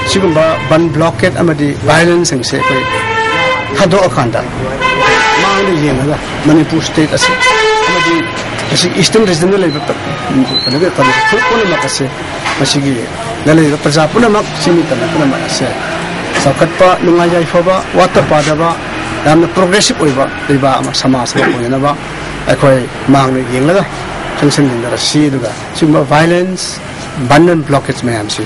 ꯁꯤꯒꯨꯝꯕ ꯕꯟ ꯕ꯭ꯂꯣꯀꯦꯠ ꯑꯃꯗꯤ ꯚꯥꯏꯑꯣꯂꯦꯟꯁꯁꯤꯡꯁꯦ ꯑꯩꯈꯣꯏ ꯊꯥꯗꯣꯛꯑꯀꯥꯟꯗ ꯃꯥꯡꯗ ꯌꯦꯡꯉꯒ ꯃꯅꯤꯄꯨꯔ ꯁ꯭ꯇꯦꯠ ꯑꯁꯤ ꯑꯃꯗꯤ ꯃꯁꯤꯒꯤ ꯏꯁꯇꯔꯟ ꯔꯤꯖꯟꯗ ꯂꯩꯕ ꯀꯩꯅꯣꯒꯤ ꯀꯝꯃ꯭ꯌꯨꯅꯤꯇꯤ ꯐꯨꯔꯨꯞ ꯄꯨꯝꯅꯃꯛ ꯑꯁꯦ, ꯃꯁꯤꯒꯤ ꯂꯩꯔꯤꯕ ꯄ꯭ꯔꯖꯥ ꯄꯨꯝꯅꯃꯛ, ꯆꯤꯡꯃꯤ ꯇꯝꯃꯤ ꯄꯨꯝꯅꯃꯛ ꯑꯁꯦ ꯆꯥꯎꯈꯠꯄ, ꯅꯨꯡꯉꯥꯏ ꯌꯥꯏꯐꯕ, ꯋꯥꯠꯇ ꯄꯥꯗꯕ, ꯌꯥꯝꯅ ꯄ꯭ꯔꯣꯒ꯭ꯔꯦꯁꯤꯞ ꯑꯣꯏꯕ ꯂꯩꯕꯥꯛ ꯑꯃ, ꯁꯃꯥꯖ ꯑꯃ ꯑꯣꯏꯅꯅꯕ ꯑꯩꯈꯣꯏ ꯃꯥꯡꯗ ꯌꯦꯡꯂꯒ ꯆꯪꯁꯤꯟꯃꯤꯟꯅꯔꯁꯤ꯫ ꯑꯗꯨꯒ ꯁꯤꯒꯨꯝꯕ ꯚꯥꯏꯑꯣꯂꯦꯟꯁ, ꯕꯟ ꯑꯦꯟ ꯕ꯭ꯂꯣꯀꯦꯠꯁ ꯃꯌꯥꯝꯁꯤ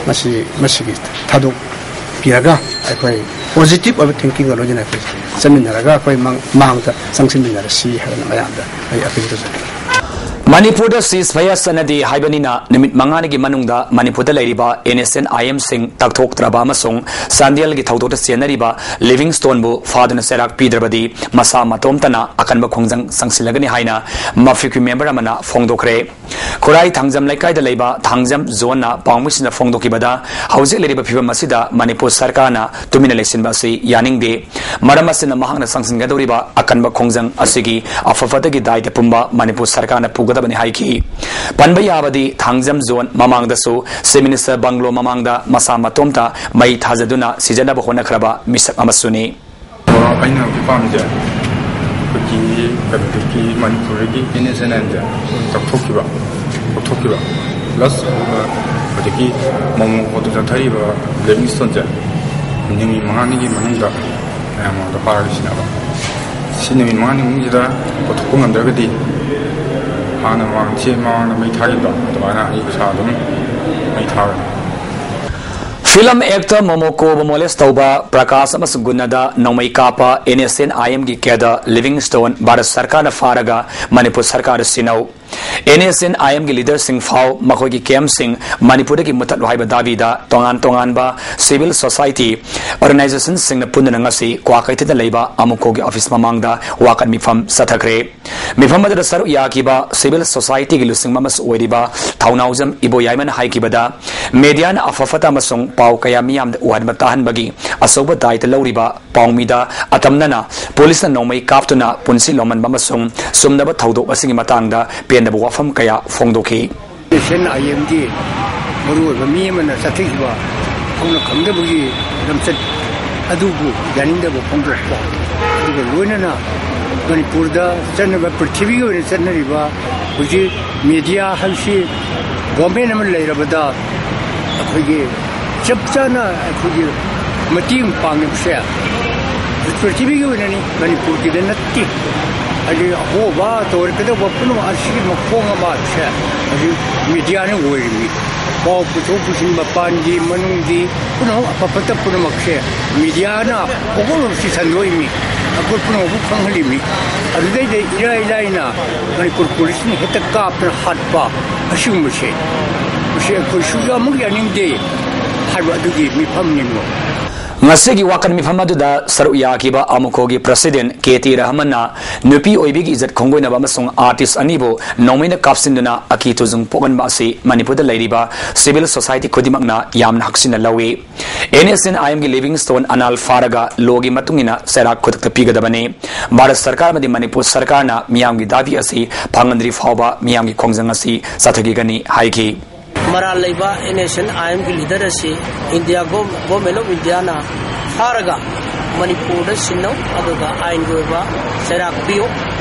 ꯃꯁꯤ, ꯃꯁꯤꯒꯤ ꯊꯥꯗꯣꯛꯄꯤꯔꯒ ꯑꯩꯈꯣꯏ ꯄꯣꯖꯤꯇꯤꯚ ꯑꯣꯏꯕ ꯊꯤꯡꯀꯤꯡꯒ ꯂꯣꯏꯅꯅ ꯑꯩꯈꯣꯏ ꯆꯠꯃꯤꯟꯅꯔꯒ ꯑꯩꯈꯣꯏ ꯃꯥꯡ-, ꯃꯥꯡꯗ ꯆꯪꯁꯤꯟꯃꯤꯟꯅꯔꯁꯤ ꯍꯥꯏꯗꯅ ꯃꯌꯥꯝꯗ ꯑꯩ ꯑꯄꯤꯜ ꯇꯧꯖꯒꯦ꯫ ꯃꯅꯤꯄꯨꯔꯗ ceasefire ꯆꯠꯅꯗꯦ ꯍꯥꯏꯕꯅꯤꯅ, ꯅꯨꯃꯤꯠ ꯃꯉꯥꯅꯤꯒꯤ ꯃꯅꯨꯡꯗ ꯃꯅꯤꯄꯨꯔꯗ ꯂꯩꯔꯤꯕ NSCN-IM-ꯁꯤꯡ ꯇꯛꯊꯣꯛꯇ꯭ꯔꯕ ꯑꯃꯁꯨꯡ ꯆꯥꯟꯗꯦꯜꯒꯤ ꯊꯧꯗꯣꯛꯇ ꯆꯦꯟꯅꯔꯤꯕ ꯂꯤꯚꯤꯡꯁ꯭ꯇꯣꯟꯕꯨ ꯐꯥꯗꯨꯅ ꯆꯩꯔꯥꯛ ꯄꯤꯗ꯭ꯔꯕꯗꯤ, ꯃꯁꯥ ꯃꯇꯣꯝꯇꯅ ꯑꯀꯟꯕ ꯈꯣꯡꯖꯪ ꯆꯪꯁꯤꯜꯂꯒꯅꯤ ꯍꯥꯏꯅ ꯃꯐꯤꯛꯀꯤ ꯃꯦꯝꯕꯔ ꯑꯃꯅ ꯐꯣꯡꯗꯣꯛꯈ꯭ꯔꯦ꯫ ꯈꯨꯔꯥꯏ ꯊꯥꯡꯖꯝ ꯂꯩꯀꯥꯏꯗ ꯂꯩꯕ ꯊꯥꯡꯖꯝ ꯖꯣꯟꯅ ꯄꯥꯎꯃꯤꯁꯤꯡꯗ ꯐꯣꯡꯗꯣꯛꯈꯤꯕꯗ, ꯍꯧꯖꯤꯛ ꯂꯩꯔꯤꯕ ꯐꯤꯕꯝ ꯑꯁꯤꯗ ꯃꯅꯤꯄꯨꯔ ꯁꯔꯀꯥꯔꯅ ꯇꯨꯃꯤꯟꯅ ꯂꯩꯁꯤꯟꯕ ꯑꯁꯤ ꯌꯥꯅꯤꯡꯗꯦ꯫ ꯃꯔꯝ ꯑꯁꯤꯅ, ꯃꯍꯥꯛꯅ ꯆꯪꯁꯤꯟꯒꯗꯧꯔꯤꯕ ꯑꯀꯟꯕ ꯈꯣꯡꯖꯪ ꯑꯁꯤꯒꯤ ꯑꯐ ꯐꯠꯇꯒꯤ ꯗꯥꯏꯇ ꯄꯨꯝꯕ ꯃꯅꯤꯄꯨꯔ ꯁꯔꯀꯥꯔꯅ ꯄꯨꯒꯗꯕꯅꯤ ꯍꯥꯏꯈꯤ꯫ ꯄꯟꯕ ꯌꯥꯕꯗꯤ, ꯊꯥꯡꯖꯝ ꯖꯣꯟ ꯃꯃꯥꯡꯗꯁꯨ Chief Minister ꯕꯪꯒ꯭ꯂꯣ ꯃꯃꯥꯡꯗ ꯃꯁꯥ ꯃꯇꯣꯝꯇ ꯃꯩ ꯊꯥꯖꯗꯨꯅ ꯁꯤꯖꯅꯕ ꯍꯣꯠꯅꯈ꯭ꯔꯕ ꯃꯤꯁꯛ ꯑꯃꯁꯨꯅꯤ꯫ ꯑꯩꯅ ꯍꯧꯖꯤꯛ ꯄꯥꯝꯃꯤꯁꯦ, ꯑꯩꯈꯣꯏꯒꯤ ꯀꯩꯅꯣꯗꯒꯤ, ꯃꯅꯤꯄꯨꯔꯗꯒꯤ NSCN-IM-ꯁꯦ ꯂꯧꯊꯣꯛꯈꯤꯕ, ꯂꯧꯊꯣꯛꯈꯤꯕ, plus ꯑꯗꯨꯒ ꯍꯧꯖꯤꯛꯀꯤ ꯃꯣꯃꯣ ꯍꯣꯇꯦꯜ ꯆꯠꯊꯔꯤꯕ ꯂꯤꯚꯤꯡꯁ꯭ꯇꯣꯟꯁꯦ ꯅꯨꯃꯤꯠ ꯃꯉꯥꯅꯤꯒꯤ ꯃꯅꯨꯡꯗ ꯃꯌꯥꯝ ꯃꯃꯥꯡꯗ ꯐꯥꯔꯒ ꯁꯤꯟꯅꯕ꯫ ꯁꯤ ꯅꯨꯃꯤꯠ ꯃꯉꯥꯅꯤ ꯃꯅꯨꯡꯁꯤꯗ ꯄꯨꯊꯣꯛꯄ ꯉꯝꯗ꯭ꯔꯒꯗꯤ, ꯍꯥꯟꯅ ꯃꯃꯥꯡ, ꯆꯦ ꯃꯃꯥꯡꯗ ꯃꯩ ꯊꯥꯈꯤꯕ ꯑꯗꯨꯃꯥꯏꯅ ꯑꯩ ꯏꯁꯥ ꯑꯗꯨꯝ ꯃꯩ ꯊꯥꯒꯅꯤ꯫ Film actor ꯃꯣꯃꯣꯀꯣꯕꯨ molest ꯇꯧꯕ ꯄ꯭ꯔꯀꯥꯁ ꯑꯃꯁꯨꯡ ꯒꯨꯟꯅꯗ ꯅꯣꯡꯃꯩ ꯀꯥꯞꯄ NSCN-IM-ꯒꯤ cadre ꯂꯤꯚꯤꯡꯁ꯭ꯇꯣꯟ ꯚꯥꯔꯠ ꯁꯔꯀꯥꯔꯅ ꯐꯥꯔꯒ ꯃꯅꯤꯄꯨꯔ ꯁꯔꯀꯥꯔꯗ ꯁꯤꯟꯅꯧ꯫ NSCN-IM-ꯒꯤ leader-ꯁꯤꯡ ꯐꯥꯎ, ꯃꯈꯣꯏꯒꯤ camp-ꯁꯤꯡ ꯃꯅꯤꯄꯨꯔꯗꯒꯤ ꯃꯨꯊꯠꯂꯨ ꯍꯥꯏꯕ ꯗꯥꯕꯤꯗ ꯇꯣꯉꯥꯟ ꯇꯣꯉꯥꯟꯕ civil society organization-ꯁꯤꯡꯅ ꯄꯨꯟꯗꯨꯅ ꯉꯁꯤ ꯀ꯭ꯋꯥꯀꯩꯊꯦꯜꯗ ꯂꯩꯕ ꯑꯃꯨꯀꯣꯒꯤ office ꯃꯃꯥꯡꯗ ꯋꯥꯀꯠ ꯃꯤꯐꯝ ꯆꯠꯊꯈ꯭ꯔꯦ꯫ ꯃꯤꯐꯝ ꯑꯗꯨꯗ ꯁꯔꯨꯛ ꯌꯥꯈꯤꯕ civil society-ꯒꯤ ꯂꯨꯆꯤꯡꯕ ꯑꯃꯁꯨ ꯑꯣꯏꯔꯤꯕ ꯊꯧꯅꯥꯎꯖꯝ ꯏꯕꯣꯌꯥꯏꯃꯅ ꯍꯥꯏꯈꯤꯕꯗ, media-ꯅ ꯑꯐ ꯐꯠꯇ ꯑꯃꯁꯨꯡ ꯄꯥꯎ ꯀꯌꯥ ꯃꯤꯌꯥꯝꯗ ꯎꯍꯟꯕ ꯇꯥꯍꯟꯕꯒꯤ ꯑꯆꯧꯕ ꯗꯥꯏꯇ ꯂꯧꯔꯤꯕ ꯄꯥꯎꯃꯤꯗ ꯑꯇꯝꯅꯅ ꯄꯨꯂꯤꯁꯅ ꯅꯣꯡꯃꯩ ꯀꯥꯞꯇꯨꯅ ꯄꯨꯟꯁꯤ ꯂꯧꯃꯟꯕ ꯑꯃꯁꯨꯡ ꯆꯨꯝꯗꯕ ꯊꯧꯗꯣꯛ ꯑꯁꯤꯒꯤ ꯃꯇꯥꯡꯗ ꯄꯦꯟꯗꯕ ꯋꯥꯐꯝ ꯀꯌꯥ ꯐꯣꯡꯗꯣꯛꯈꯤ꯫ NSCN-IM-ꯒꯤ ꯃꯔꯨꯑꯣꯏꯕ ꯃꯤ ꯑꯃꯅ ꯆꯠꯊꯈꯤꯕ ꯍꯧꯅ ꯈꯪꯗꯕꯒꯤ ꯂꯝꯆꯠ ꯑꯗꯨꯕꯨ ꯌꯥꯅꯤꯡꯗꯕ ꯐꯣꯡꯗꯣꯛꯄ, ꯑꯗꯨꯒ ꯂꯣꯏꯅꯅ ꯃꯅꯤꯄꯨꯔꯗ ꯆꯠꯅꯕ, ꯄ꯭ꯔꯤꯊꯤꯕꯤꯒꯤ ꯑꯣꯏꯅ ꯆꯠꯅꯔꯤꯕ ꯍꯧꯖꯤꯛ media ꯍꯥꯏꯕꯁꯤ government ꯑꯃ ꯂꯩꯔꯕꯗ ꯑꯩꯈꯣꯏꯒꯤ ꯆꯞ ꯆꯥꯅ ꯑꯩꯈꯣꯏꯒꯤ ꯃꯇꯦꯡ ꯄꯥꯡꯉꯤꯕꯁꯦ ꯄ꯭ꯔꯤꯊꯤꯕꯤꯒꯤ ꯑꯣꯏꯅꯅꯤ, ꯃꯅꯤꯄꯨꯔꯒꯤꯗ ꯅꯠꯇꯦ꯫ ꯍꯥꯏꯗꯤ ꯑꯍꯣꯕ ꯇꯧꯔꯛꯀꯗꯧꯕ ꯄꯨꯝꯅꯃꯛ ꯑꯁꯤꯒꯤ ꯃꯈꯣꯡ ꯑꯃꯁꯦ ꯍꯧꯖꯤꯛ media-ꯅ ꯑꯣꯏꯔꯤꯕꯅꯤ꯫ ꯄꯥꯎ ꯄꯨꯊꯣꯛ ꯄꯨꯁꯤꯟ ꯃꯄꯥꯟꯒꯤ ꯃꯅꯨꯡꯒꯤ ꯄꯨꯝꯅꯃꯛ ꯑꯐ ꯐꯠꯇ ꯄꯨꯝꯅꯃꯛꯁꯦ media-ꯅ ꯄꯨꯝꯅꯃꯛꯁꯤ ꯁꯟꯗꯣꯛꯏꯃꯤ꯫ ꯑꯩꯈꯣꯏ ꯄꯨꯝꯅꯃꯛꯄꯨ ꯈꯪꯍꯜꯂꯤꯃꯤ꯫ ꯑꯗꯨꯗꯩꯗ ꯏꯔꯥꯏ ꯂꯥꯏꯅ ꯃꯅꯤꯄꯨꯔ ꯄꯨꯂꯤꯁꯅ ꯍꯦꯛꯇ ꯀꯥꯞꯇꯅ ꯍꯥꯠꯄ ꯑꯁꯤꯒꯨꯝꯕꯁꯦ, ꯃꯁꯤ ꯑꯩꯈꯣꯏ ꯁꯨꯛꯌꯥꯃꯛ ꯌꯥꯅꯤꯡꯗꯦ ꯍꯥꯏꯕ ꯑꯗꯨꯒꯤ ꯃꯤꯐꯝꯅꯤꯕꯣ꯫ ꯉꯁꯤꯒꯤ ꯋꯥꯀꯠ ꯃꯤꯐꯝ ꯑꯗꯨꯗ ꯁꯔꯨꯛ ꯌꯥꯈꯤꯕ ꯑꯃꯨꯀꯣꯒꯤ ꯄ꯭ꯔꯁꯤꯗꯦꯟ ꯀꯦ ꯇꯤ ꯔꯍꯃꯟꯅ ꯅꯨꯄꯤ ꯑꯣꯏꯕꯤꯒꯤ ꯏꯖꯠ ꯈꯣꯡꯒꯣꯏꯅꯕ ꯑꯃꯁꯨꯡ ꯑꯥꯔꯇꯤꯁ ꯑꯅꯤꯕꯨ ꯅꯣꯡꯃꯩꯅ ꯀꯥꯞꯁꯤꯟꯗꯨꯅ ꯑꯀꯤ ꯇꯨꯖꯨꯡ ꯄꯣꯛꯍꯟꯕ ꯑꯁꯤ ꯃꯅꯤꯄꯨꯔꯗ ꯂꯩꯔꯤꯕ ꯁꯤꯚꯤꯜ ꯁꯣꯁꯥꯏꯇꯤ ꯈꯨꯗꯤꯡꯃꯛꯅ ꯌꯥꯝꯅ ꯍꯛꯆꯤꯟꯅ ꯂꯧꯏ꯫ ꯑꯦꯟ ꯑꯦꯁ ꯑꯦꯟ ꯑꯥꯏ ꯑꯦꯝꯒꯤ ꯂꯤꯚꯤꯡꯁꯇꯣꯟ ꯑꯅꯥꯜ ꯐꯥꯔꯒ ꯂꯣꯒꯤ ꯃꯇꯨꯡ ꯏꯟꯅ ꯆꯩꯔꯥꯛ ꯈꯨꯗꯛꯇ ꯄꯤꯒꯗꯕꯅꯤ꯫ ꯚꯥꯔꯠ ꯁꯔꯀꯥꯔ ꯑꯃꯗꯤ ꯃꯅꯤꯄꯨꯔ ꯁꯔꯀꯥꯔꯅ ꯃꯤꯌꯥꯝꯒꯤ ꯗꯥꯕꯤ ꯑꯁꯤ ꯐꯪꯍꯟꯗ꯭ꯔꯤ ꯐꯥꯎꯕ ꯃꯤꯌꯥꯝꯒꯤ ꯈꯣꯡꯖꯪ ꯑꯁꯤ ꯆꯠꯊꯈꯤꯒꯅꯤ ꯍꯥꯏꯈꯤ꯫ ꯃꯔꯥꯜ ꯂꯩꯕ ꯑꯦꯟ ꯑꯦꯁ ꯑꯦꯟ ꯑꯥꯏ ꯑꯦꯝꯒꯤ ꯂꯤꯗꯔ ꯑꯁꯤ ꯏꯟꯗꯤꯌꯥ ꯒꯣ-, ꯒꯣꯔꯃꯦꯟ ꯑꯣꯐ ꯏꯟꯗꯤꯌꯥꯅ ꯐꯥꯔꯒ ꯃꯅꯤꯄꯨꯔꯗ ꯁꯤꯟꯅꯧ, ꯑꯗꯨꯒ ꯑꯥꯏꯟꯒꯤ ꯑꯣꯏꯕ ꯆꯩꯔꯥꯛ ꯄꯤꯌꯨ꯫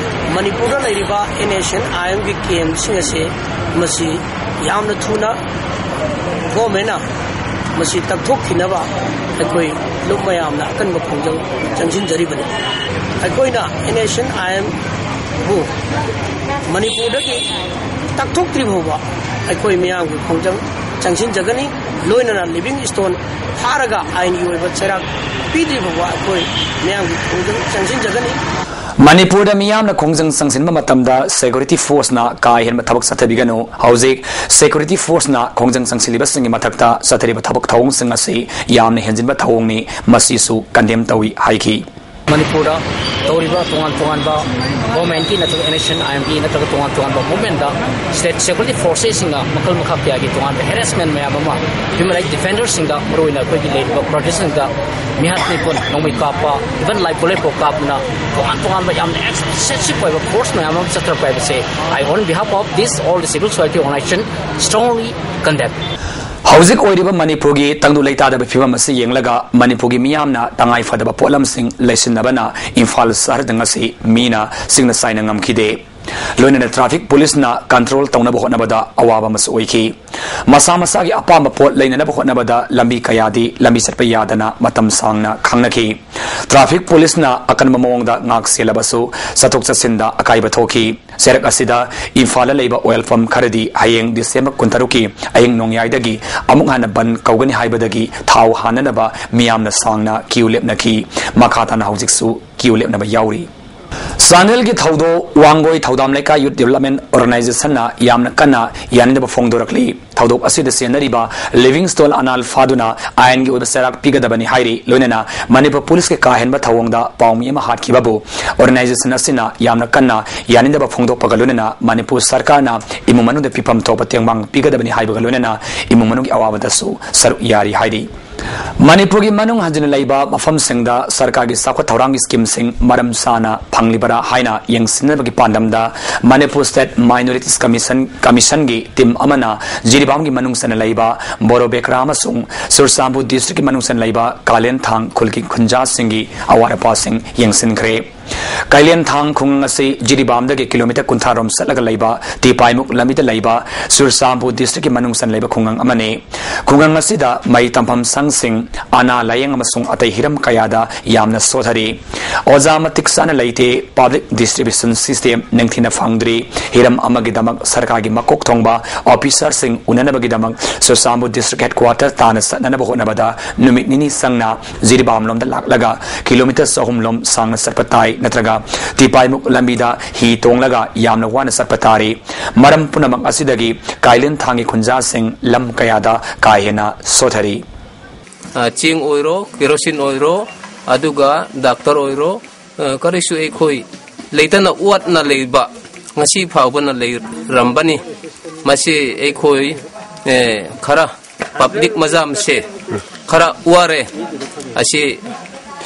ꯃꯅꯤꯄꯨꯔꯗ ꯂꯩꯔꯤꯕ ꯑꯦꯟ ꯑꯦꯁ ꯑꯦꯟ ꯑꯥꯏ ꯑꯦꯝꯒꯤ ꯀꯦꯝꯁꯤꯡ ꯑꯁꯤ ꯃꯁꯤ ꯌꯥꯝꯅ ꯊꯨꯅ ꯒꯣꯔꯃꯦꯟꯅ ꯃꯁꯤ ꯇꯛꯊꯣꯛꯈꯤꯅꯕ ꯑꯩꯈꯣꯏ ꯂꯨꯞ ꯃꯌꯥꯝꯅ ꯑꯀꯟꯕ ꯈꯣꯡꯖꯪ ꯆꯪꯁꯤꯟꯖꯔꯤꯕꯅꯤ꯫ ꯑꯩꯈꯣꯏꯅ ꯑꯦꯟ ꯑꯦꯁ ꯑꯦꯟ ꯑꯥꯏ ꯑꯦꯝꯕꯨ ꯃꯅꯤꯄꯨꯔꯗꯒꯤ ꯇꯛꯊꯣꯛꯇ꯭ꯔꯤ ꯐꯥꯎꯕ ꯑꯩꯈꯣꯏ ꯃꯤꯌꯥꯝꯒꯤ ꯈꯣꯡꯖꯪ ꯆꯪꯁꯤꯟꯖꯒꯅꯤ꯫ ꯂꯣꯏꯅꯅ ꯂꯤꯚꯤꯡ ꯁ꯭ꯇꯣꯟ ꯐꯥꯔꯒ ꯑꯥꯏꯟꯒꯤ ꯑꯣꯏꯕ ꯆꯩꯔꯥꯛ ꯄꯤꯗ꯭ꯔꯤ ꯐꯥꯎꯕ ꯑꯩꯈꯣꯏ ꯃꯤꯌꯥꯝꯒꯤ ꯈꯣꯡꯖꯪ ꯆꯪꯁꯤꯟꯖꯒꯅꯤ꯫ ꯃꯅꯤꯄꯨꯔꯗ ꯃꯤꯌꯥꯝꯅ ꯈꯣꯡꯖꯪ ꯆꯪꯁꯤꯟꯕ ꯃꯇꯝꯗ ꯁꯦꯀ꯭ꯌꯨꯔꯤꯇꯤ ꯐꯣꯔꯁꯅ ꯀꯥ ꯍꯦꯟꯕ ꯊꯕꯛ ꯆꯠꯊꯕꯤꯒꯅꯨ꯫ ꯍꯧꯖꯤꯛ ꯁꯦꯀ꯭ꯌꯨꯔꯤꯇꯤ ꯐꯣꯔꯁꯅ ꯈꯣꯡꯖꯪ ꯆꯪꯁꯤꯜꯂꯤꯕꯁꯤꯡꯒꯤ ꯃꯊꯛꯇ ꯆꯠꯊꯔꯤꯕ ꯊꯕꯛ ꯊꯧꯑꯣꯡꯁꯤꯡ ꯑꯁꯤ ꯌꯥꯝꯅ ꯍꯦꯟꯖꯤꯟꯕ ꯊꯧꯑꯣꯡꯅꯤ, ꯃꯁꯤꯁꯨ ꯀꯟꯗꯦꯝ ꯇꯧꯏ ꯍꯥꯏꯈꯤ꯫ ꯃꯅꯤꯄꯨꯔꯗ ꯇꯧꯔꯤꯕ ꯇꯣꯉꯥꯟ ꯇꯣꯉꯥꯟꯕ ꯒꯣꯔꯃꯦꯟꯒꯤ ꯅꯠꯇ꯭ꯔꯒ ꯑꯦꯟ ꯑꯦꯁ ꯑꯦꯟ ꯑꯥꯏ ꯑꯦꯝꯒꯤ ꯅꯠꯇ꯭ꯔꯒ ꯇꯣꯉꯥꯟ ꯇꯣꯉꯥꯟꯕ ꯃꯨꯚꯃꯦꯟꯗ ꯁ꯭ꯇꯦꯠ ꯁꯦꯀ꯭ꯌꯨꯔꯤꯇꯤ ꯐꯣꯔꯁꯦꯁꯁꯤꯡꯅ ꯃꯈꯜ ꯃꯈꯥ ꯀꯌꯥꯒꯤ ꯇꯣꯉꯥꯟꯕ ꯍꯦꯔꯦꯁꯃꯦꯟ ꯃꯌꯥꯝ ꯑꯃ ꯍ꯭ꯌꯨꯃꯦꯟ ꯔꯥꯏꯠ ꯗꯤꯐꯦꯟꯗꯔꯁꯤꯡꯗ, ꯃꯔꯨꯑꯣꯏꯅ ꯑꯩꯈꯣꯏꯒꯤ ꯂꯩꯔꯤꯕ ꯄ꯭ꯔꯣꯇꯦꯁꯟꯗ ꯃꯤꯍꯥꯠ ꯃꯤꯄꯨꯟ, ꯅꯣꯡꯃꯩ ꯀꯥꯞꯄ, ꯏꯚꯟ ꯂꯥꯏꯐ ꯕꯨꯂꯦꯠ ꯐꯥꯎ ꯀꯥꯞꯇꯨꯅ ꯇꯣꯉꯥꯟ ꯇꯣꯉꯥꯟꯕ ꯌꯥꯝꯅ ꯑꯦꯛꯁꯦꯁꯤꯚ ꯑꯣꯏꯕ ꯐꯣꯔꯁ ꯃꯌꯥꯝ ꯑꯃ ꯆꯠꯊꯔꯛꯄ ꯍꯥꯏꯕꯁꯦ, I on behalf of this all the civil society organization strongly condemn. ꯍꯧꯖꯤꯛ ꯑꯣꯏꯔꯤꯕ ꯃꯅꯤꯄꯨꯔꯒꯤ ꯇꯪꯗꯨ ꯂꯩꯇꯥꯗꯕ ꯐꯤꯕꯝ ꯑꯁꯤ ꯌꯦꯡꯂꯒ ꯃꯅꯤꯄꯨꯔꯒꯤ ꯃꯤꯌꯥꯝꯅ ꯇꯉꯥꯏ ꯐꯗꯕ ꯄꯣꯠꯂꯝꯁꯤꯡ ꯂꯩꯁꯤꯟꯅꯕꯅ ꯏꯝꯐꯥꯜ ꯁꯍꯔꯗ ꯉꯁꯤ ꯃꯤꯅ ꯁꯤꯡꯅ ꯆꯥꯏꯅ ꯉꯝꯈꯤꯗꯦ꯫ ꯂꯣꯏꯅꯅ ꯇ꯭ꯔꯥꯐꯤꯛ ꯄꯨꯂꯤꯁꯅ ꯀꯟꯇ꯭ꯔꯣꯜ ꯇꯧꯅꯕ ꯍꯣꯠꯅꯕꯗ ꯑꯋꯥꯕ ꯑꯃꯁꯨ ꯑꯣꯏꯈꯤ꯫ ꯃꯁꯥ ꯃꯁꯥꯒꯤ ꯑꯄꯥꯝꯕ ꯄꯣꯠ ꯂꯩꯅꯅꯕ ꯍꯣꯠꯅꯕꯗ ꯂꯝꯕꯤ ꯀꯌꯥꯗꯤ ꯂꯝꯕꯤ ꯆꯠꯄ ꯌꯥꯗꯅ ꯃꯇꯝ ꯁꯥꯡꯅ ꯈꯥꯡꯅꯈꯤ꯫ ꯇ꯭ꯔꯥꯐꯤꯛ ꯄꯨꯂꯤꯁꯅ ꯑꯀꯟꯕ ꯃꯑꯣꯡꯗ ꯉꯥꯛ ꯁꯦꯜꯂꯕꯁꯨ ꯆꯠꯊꯣꯛ ꯆꯠꯁꯤꯟꯗ ꯑꯀꯥꯏꯕ ꯊꯣꯛꯈꯤ꯫ ꯆꯩꯔꯛ ꯑꯁꯤꯗ ꯏꯝꯐꯥꯜꯗ ꯂꯩꯕ ꯑꯣꯏꯜ ꯄꯝ ꯈꯔꯗꯤ ꯍꯌꯦꯡ ꯗꯤꯁꯦꯝꯕꯔ ꯀꯨꯟꯇꯔꯨꯛꯀꯤ ꯑꯌꯤꯡ ꯅꯣꯡꯌꯥꯏꯗꯒꯤ ꯑꯃꯨꯛ ꯍꯟꯅ ꯕꯟ ꯀꯧꯒꯅꯤ ꯍꯥꯏꯕꯗꯒꯤ ꯊꯥꯎ ꯍꯥꯟꯅꯅꯕ ꯃꯤꯌꯥꯝꯅ ꯁꯥꯡꯅ ꯀ꯭ꯌꯨ ꯂꯦꯞꯅꯈꯤ꯫ ꯃꯈꯥ ꯇꯥꯅ ꯍꯧꯖꯤꯛꯁꯨ ꯀ꯭ꯌꯨ ꯂꯦꯞꯅꯕ ꯌꯥꯎꯔꯤ꯫ ꯆꯥꯟꯗꯦꯜꯒꯤ ꯊꯧꯗꯣ ꯋꯥꯡꯒꯣꯏ ꯊꯧꯗꯥꯝ ꯂꯩꯀꯥꯏ ꯌꯨꯠ ꯗꯤꯕꯦꯂꯞꯃꯦꯟ ꯑꯣꯔꯒꯅꯥꯏꯖꯦꯁꯟꯅ ꯌꯥꯝꯅ ꯀꯟꯅ ꯌꯥꯅꯤꯡꯗꯕ ꯐꯣꯡꯗꯣꯔꯛꯂꯤ꯫ ꯊꯧꯗꯣꯛ ꯑꯁꯤꯗ ꯆꯦꯟꯅꯔꯤꯕ ꯂꯤꯚꯤꯡꯁꯇꯣꯟ ꯑꯅꯥꯜ ꯐꯥꯗꯨꯅ ꯑꯥꯏꯟꯒꯤ ꯑꯣꯏꯕ ꯆꯩꯔꯥꯛ ꯄꯤꯒꯗꯕꯅꯤ ꯍꯥꯏꯔꯤ꯫ ꯂꯣꯏꯅꯅ ꯃꯅꯤꯄꯨꯔ ꯄꯨꯂꯤꯁꯀꯤ ꯀꯥ ꯍꯦꯟꯕ ꯊꯧꯑꯣꯡꯗ ꯄꯥꯎꯃꯤ ꯑꯃ ꯍꯥꯠꯈꯤꯕꯕꯨ ꯑꯣꯔꯒꯅꯥꯏꯖꯦꯁꯟ ꯑꯁꯤꯅ ꯌꯥꯝꯅ ꯀꯟꯅ ꯌꯥꯅꯤꯡꯗꯕ ꯐꯣꯡꯗꯣꯛꯄꯒ ꯂꯣꯏꯅꯅ ꯃꯅꯤꯄꯨꯔ ꯁꯔꯀꯥꯔꯅ ꯏꯃꯨꯡ ꯃꯅꯨꯡꯗ ꯄꯤꯐꯝ ꯊꯣꯛꯄ ꯇꯦꯡꯕꯥꯡ ꯄꯤꯒꯗꯕꯅꯤ ꯍꯥꯏꯕꯒ ꯂꯣꯏꯅꯅ ꯏꯃꯨꯡ ꯃꯅꯨꯡꯒꯤ ꯑꯋꯥꯕꯗꯁꯨ ꯁꯔꯨꯛ ꯌꯥꯔꯤ ꯍꯥꯏꯔꯤ꯫ ꯃꯅꯤꯄꯨꯔꯒꯤ ꯃꯅꯨꯡ ꯍꯟꯖꯤꯟꯅ ꯂꯩꯕ ꯃꯐꯝꯁꯤꯡꯗ ꯁꯔꯀꯥꯔꯒꯤ ꯆꯥꯎꯈꯠ ꯊꯧꯔꯥꯡꯒꯤ ꯁ꯭ꯀꯤꯝꯁꯤꯡ ꯃꯔꯝ ꯆꯥꯅ ꯐꯪꯂꯤꯕꯔꯥ ꯍꯥꯏꯅ ꯌꯦꯡꯁꯤꯟꯅꯕꯒꯤ ꯄꯥꯟꯗꯝꯗ ꯃꯅꯤꯄꯨꯔ ꯁ꯭ꯇꯦꯠ ꯃꯥꯏꯅꯣꯔꯤꯇꯤꯁ ꯀꯃꯤꯁꯟ, ꯀꯃꯤꯁꯟꯒꯤ ꯇꯤꯝ ꯑꯃꯅ ꯖꯤꯔꯤꯕꯥꯝꯒꯤ ꯃꯅꯨꯡ ꯆꯟꯅ ꯂꯩꯕ ꯕꯣꯔꯣꯕꯦꯀ꯭ꯔꯥ ꯑꯃꯁꯨꯡ ꯆꯨꯔꯆꯥꯟꯄꯨꯔ ꯗꯤꯁꯇ꯭ꯔꯤꯛꯀꯤ ꯃꯅꯨꯡ ꯆꯟꯅ ꯂꯩꯕ ꯀꯥꯂꯦꯟꯊꯥꯡ ꯈꯨꯜꯒꯤ ꯈꯨꯟꯖꯥꯁꯤꯡꯒꯤ ꯑꯋꯥꯠ ꯑꯄꯥꯁꯤꯡ ꯌꯦꯡꯁꯤꯟꯈ꯭ꯔꯦ꯫ ꯀꯥꯏꯂꯦꯟꯊꯥꯡ ꯈꯨꯡꯒꯪ ꯑꯁꯤ ꯖꯤꯔꯤꯕꯥꯝꯗꯒꯤ ꯀꯤꯂꯣꯃꯤꯇꯔ ꯀꯨꯟꯊ꯭ꯔꯥ ꯔꯣꯝ ꯆꯠꯂꯒ ꯂꯩꯕ ꯇꯤꯄꯥꯏꯃꯨꯛ ꯂꯝꯕꯤꯗ ꯂꯩꯕ ꯆꯨꯔꯆꯥꯟꯄꯨꯔ ꯗꯤꯁꯇ꯭ꯔꯤꯛꯀꯤ ꯃꯅꯨꯡ ꯆꯟꯅ ꯂꯩꯕ ꯈꯨꯡꯒꯪ ꯑꯃꯅꯤ꯫ ꯈꯨꯡꯒꯪ ꯑꯁꯤꯗ ꯃꯍꯩ ꯇꯝꯐꯝ ꯁꯪꯁꯤꯡ, ꯑꯅꯥ ꯂꯥꯌꯦꯡ ꯑꯃꯁꯨꯡ ꯑꯇꯩ ꯍꯤꯔꯝ ꯀꯌꯥꯗ ꯌꯥꯝꯅ ꯁꯣꯊꯔꯤ꯫ ꯑꯣꯖꯥ ꯃꯇꯤꯛ ꯆꯥꯅ ꯂꯩꯇꯦ, ꯄꯕ꯭ꯂꯤꯛ ꯗꯤꯁꯇ꯭ꯔꯤꯕ꯭ꯌꯨꯁꯟ ꯁꯤꯁꯇꯦꯝ ꯅꯤꯡꯊꯤꯅ ꯐꯪꯗ꯭ꯔꯤ꯫ ꯍꯤꯔꯝ ꯑꯃꯒꯤꯗꯃꯛ ꯁꯔꯀꯥꯔꯒꯤ ꯃꯀꯣꯛ ꯊꯣꯡꯕ ꯑꯣꯐꯤꯁꯔꯁꯤꯡ ꯎꯅꯅꯕꯒꯤꯗꯃꯛ ꯆꯨꯔꯆꯥꯟꯄꯨꯔ ꯗꯤꯁꯇ꯭ꯔꯤꯛ ꯍꯦꯗꯀ꯭ꯋꯥꯇꯔ ꯇꯥꯟꯅ ꯆꯠꯅꯅꯕ ꯍꯣꯠꯅꯕꯗ ꯅꯨꯃꯤꯠ ꯅꯤꯅꯤ ꯆꯪꯅ ꯖꯤꯔꯤꯕꯥꯝ ꯂꯣꯝꯗ ꯂꯥꯛꯂꯒ ꯀꯤꯂꯣꯃꯤꯇꯔ ꯆꯍꯨꯝ ꯂꯣꯝ ꯁꯥꯡꯅ ꯆꯠꯄ ꯇꯥꯏ, ꯅꯠꯇ꯭ꯔꯒ ꯇꯤꯄꯥꯏꯃꯨꯛ ꯂꯝꯕꯤꯗ ꯍꯤ ꯇꯣꯡꯂꯒ ꯌꯥꯝꯅ ꯋꯥꯅ ꯆꯠꯄ ꯇꯥꯔꯤ꯫ ꯃꯔꯝ ꯄꯨꯝꯅꯃꯛ ꯑꯁꯤꯗꯒꯤ ꯀꯥꯏꯂꯦꯟꯊꯥꯡꯒꯤ ꯈꯨꯟꯖꯥꯁꯤꯡ ꯂꯝ ꯀꯌꯥꯗ ꯀꯥ ꯍꯦꯟꯅ ꯁꯣꯊꯔꯤ꯫ ꯑ, ꯆꯦꯡ ꯑꯣꯏꯔꯣ, ꯀꯦꯔꯣꯁꯤꯟ ꯑꯣꯏꯔꯣ, ꯑꯗꯨꯒ ꯗꯥꯛꯇꯔ ꯑꯣꯏꯔꯣ, ꯑ, ꯀꯔꯤꯁꯨ ꯑꯩꯈꯣꯏ ꯂꯩꯇꯅ ꯋꯥꯠꯅ ꯂꯩꯕ ꯉꯁꯤ ꯐꯥꯎꯕꯅ ꯂꯩꯔꯝꯕꯅꯤ꯫ ꯃꯁꯤ ꯑꯩꯈꯣꯏ, ꯑꯦ, ꯈꯔ ꯄꯕ꯭ꯂꯤꯛ ꯃꯖꯥꯝꯁꯦ ꯈꯔ ꯋꯥꯔꯦ꯫ ꯑꯁꯤ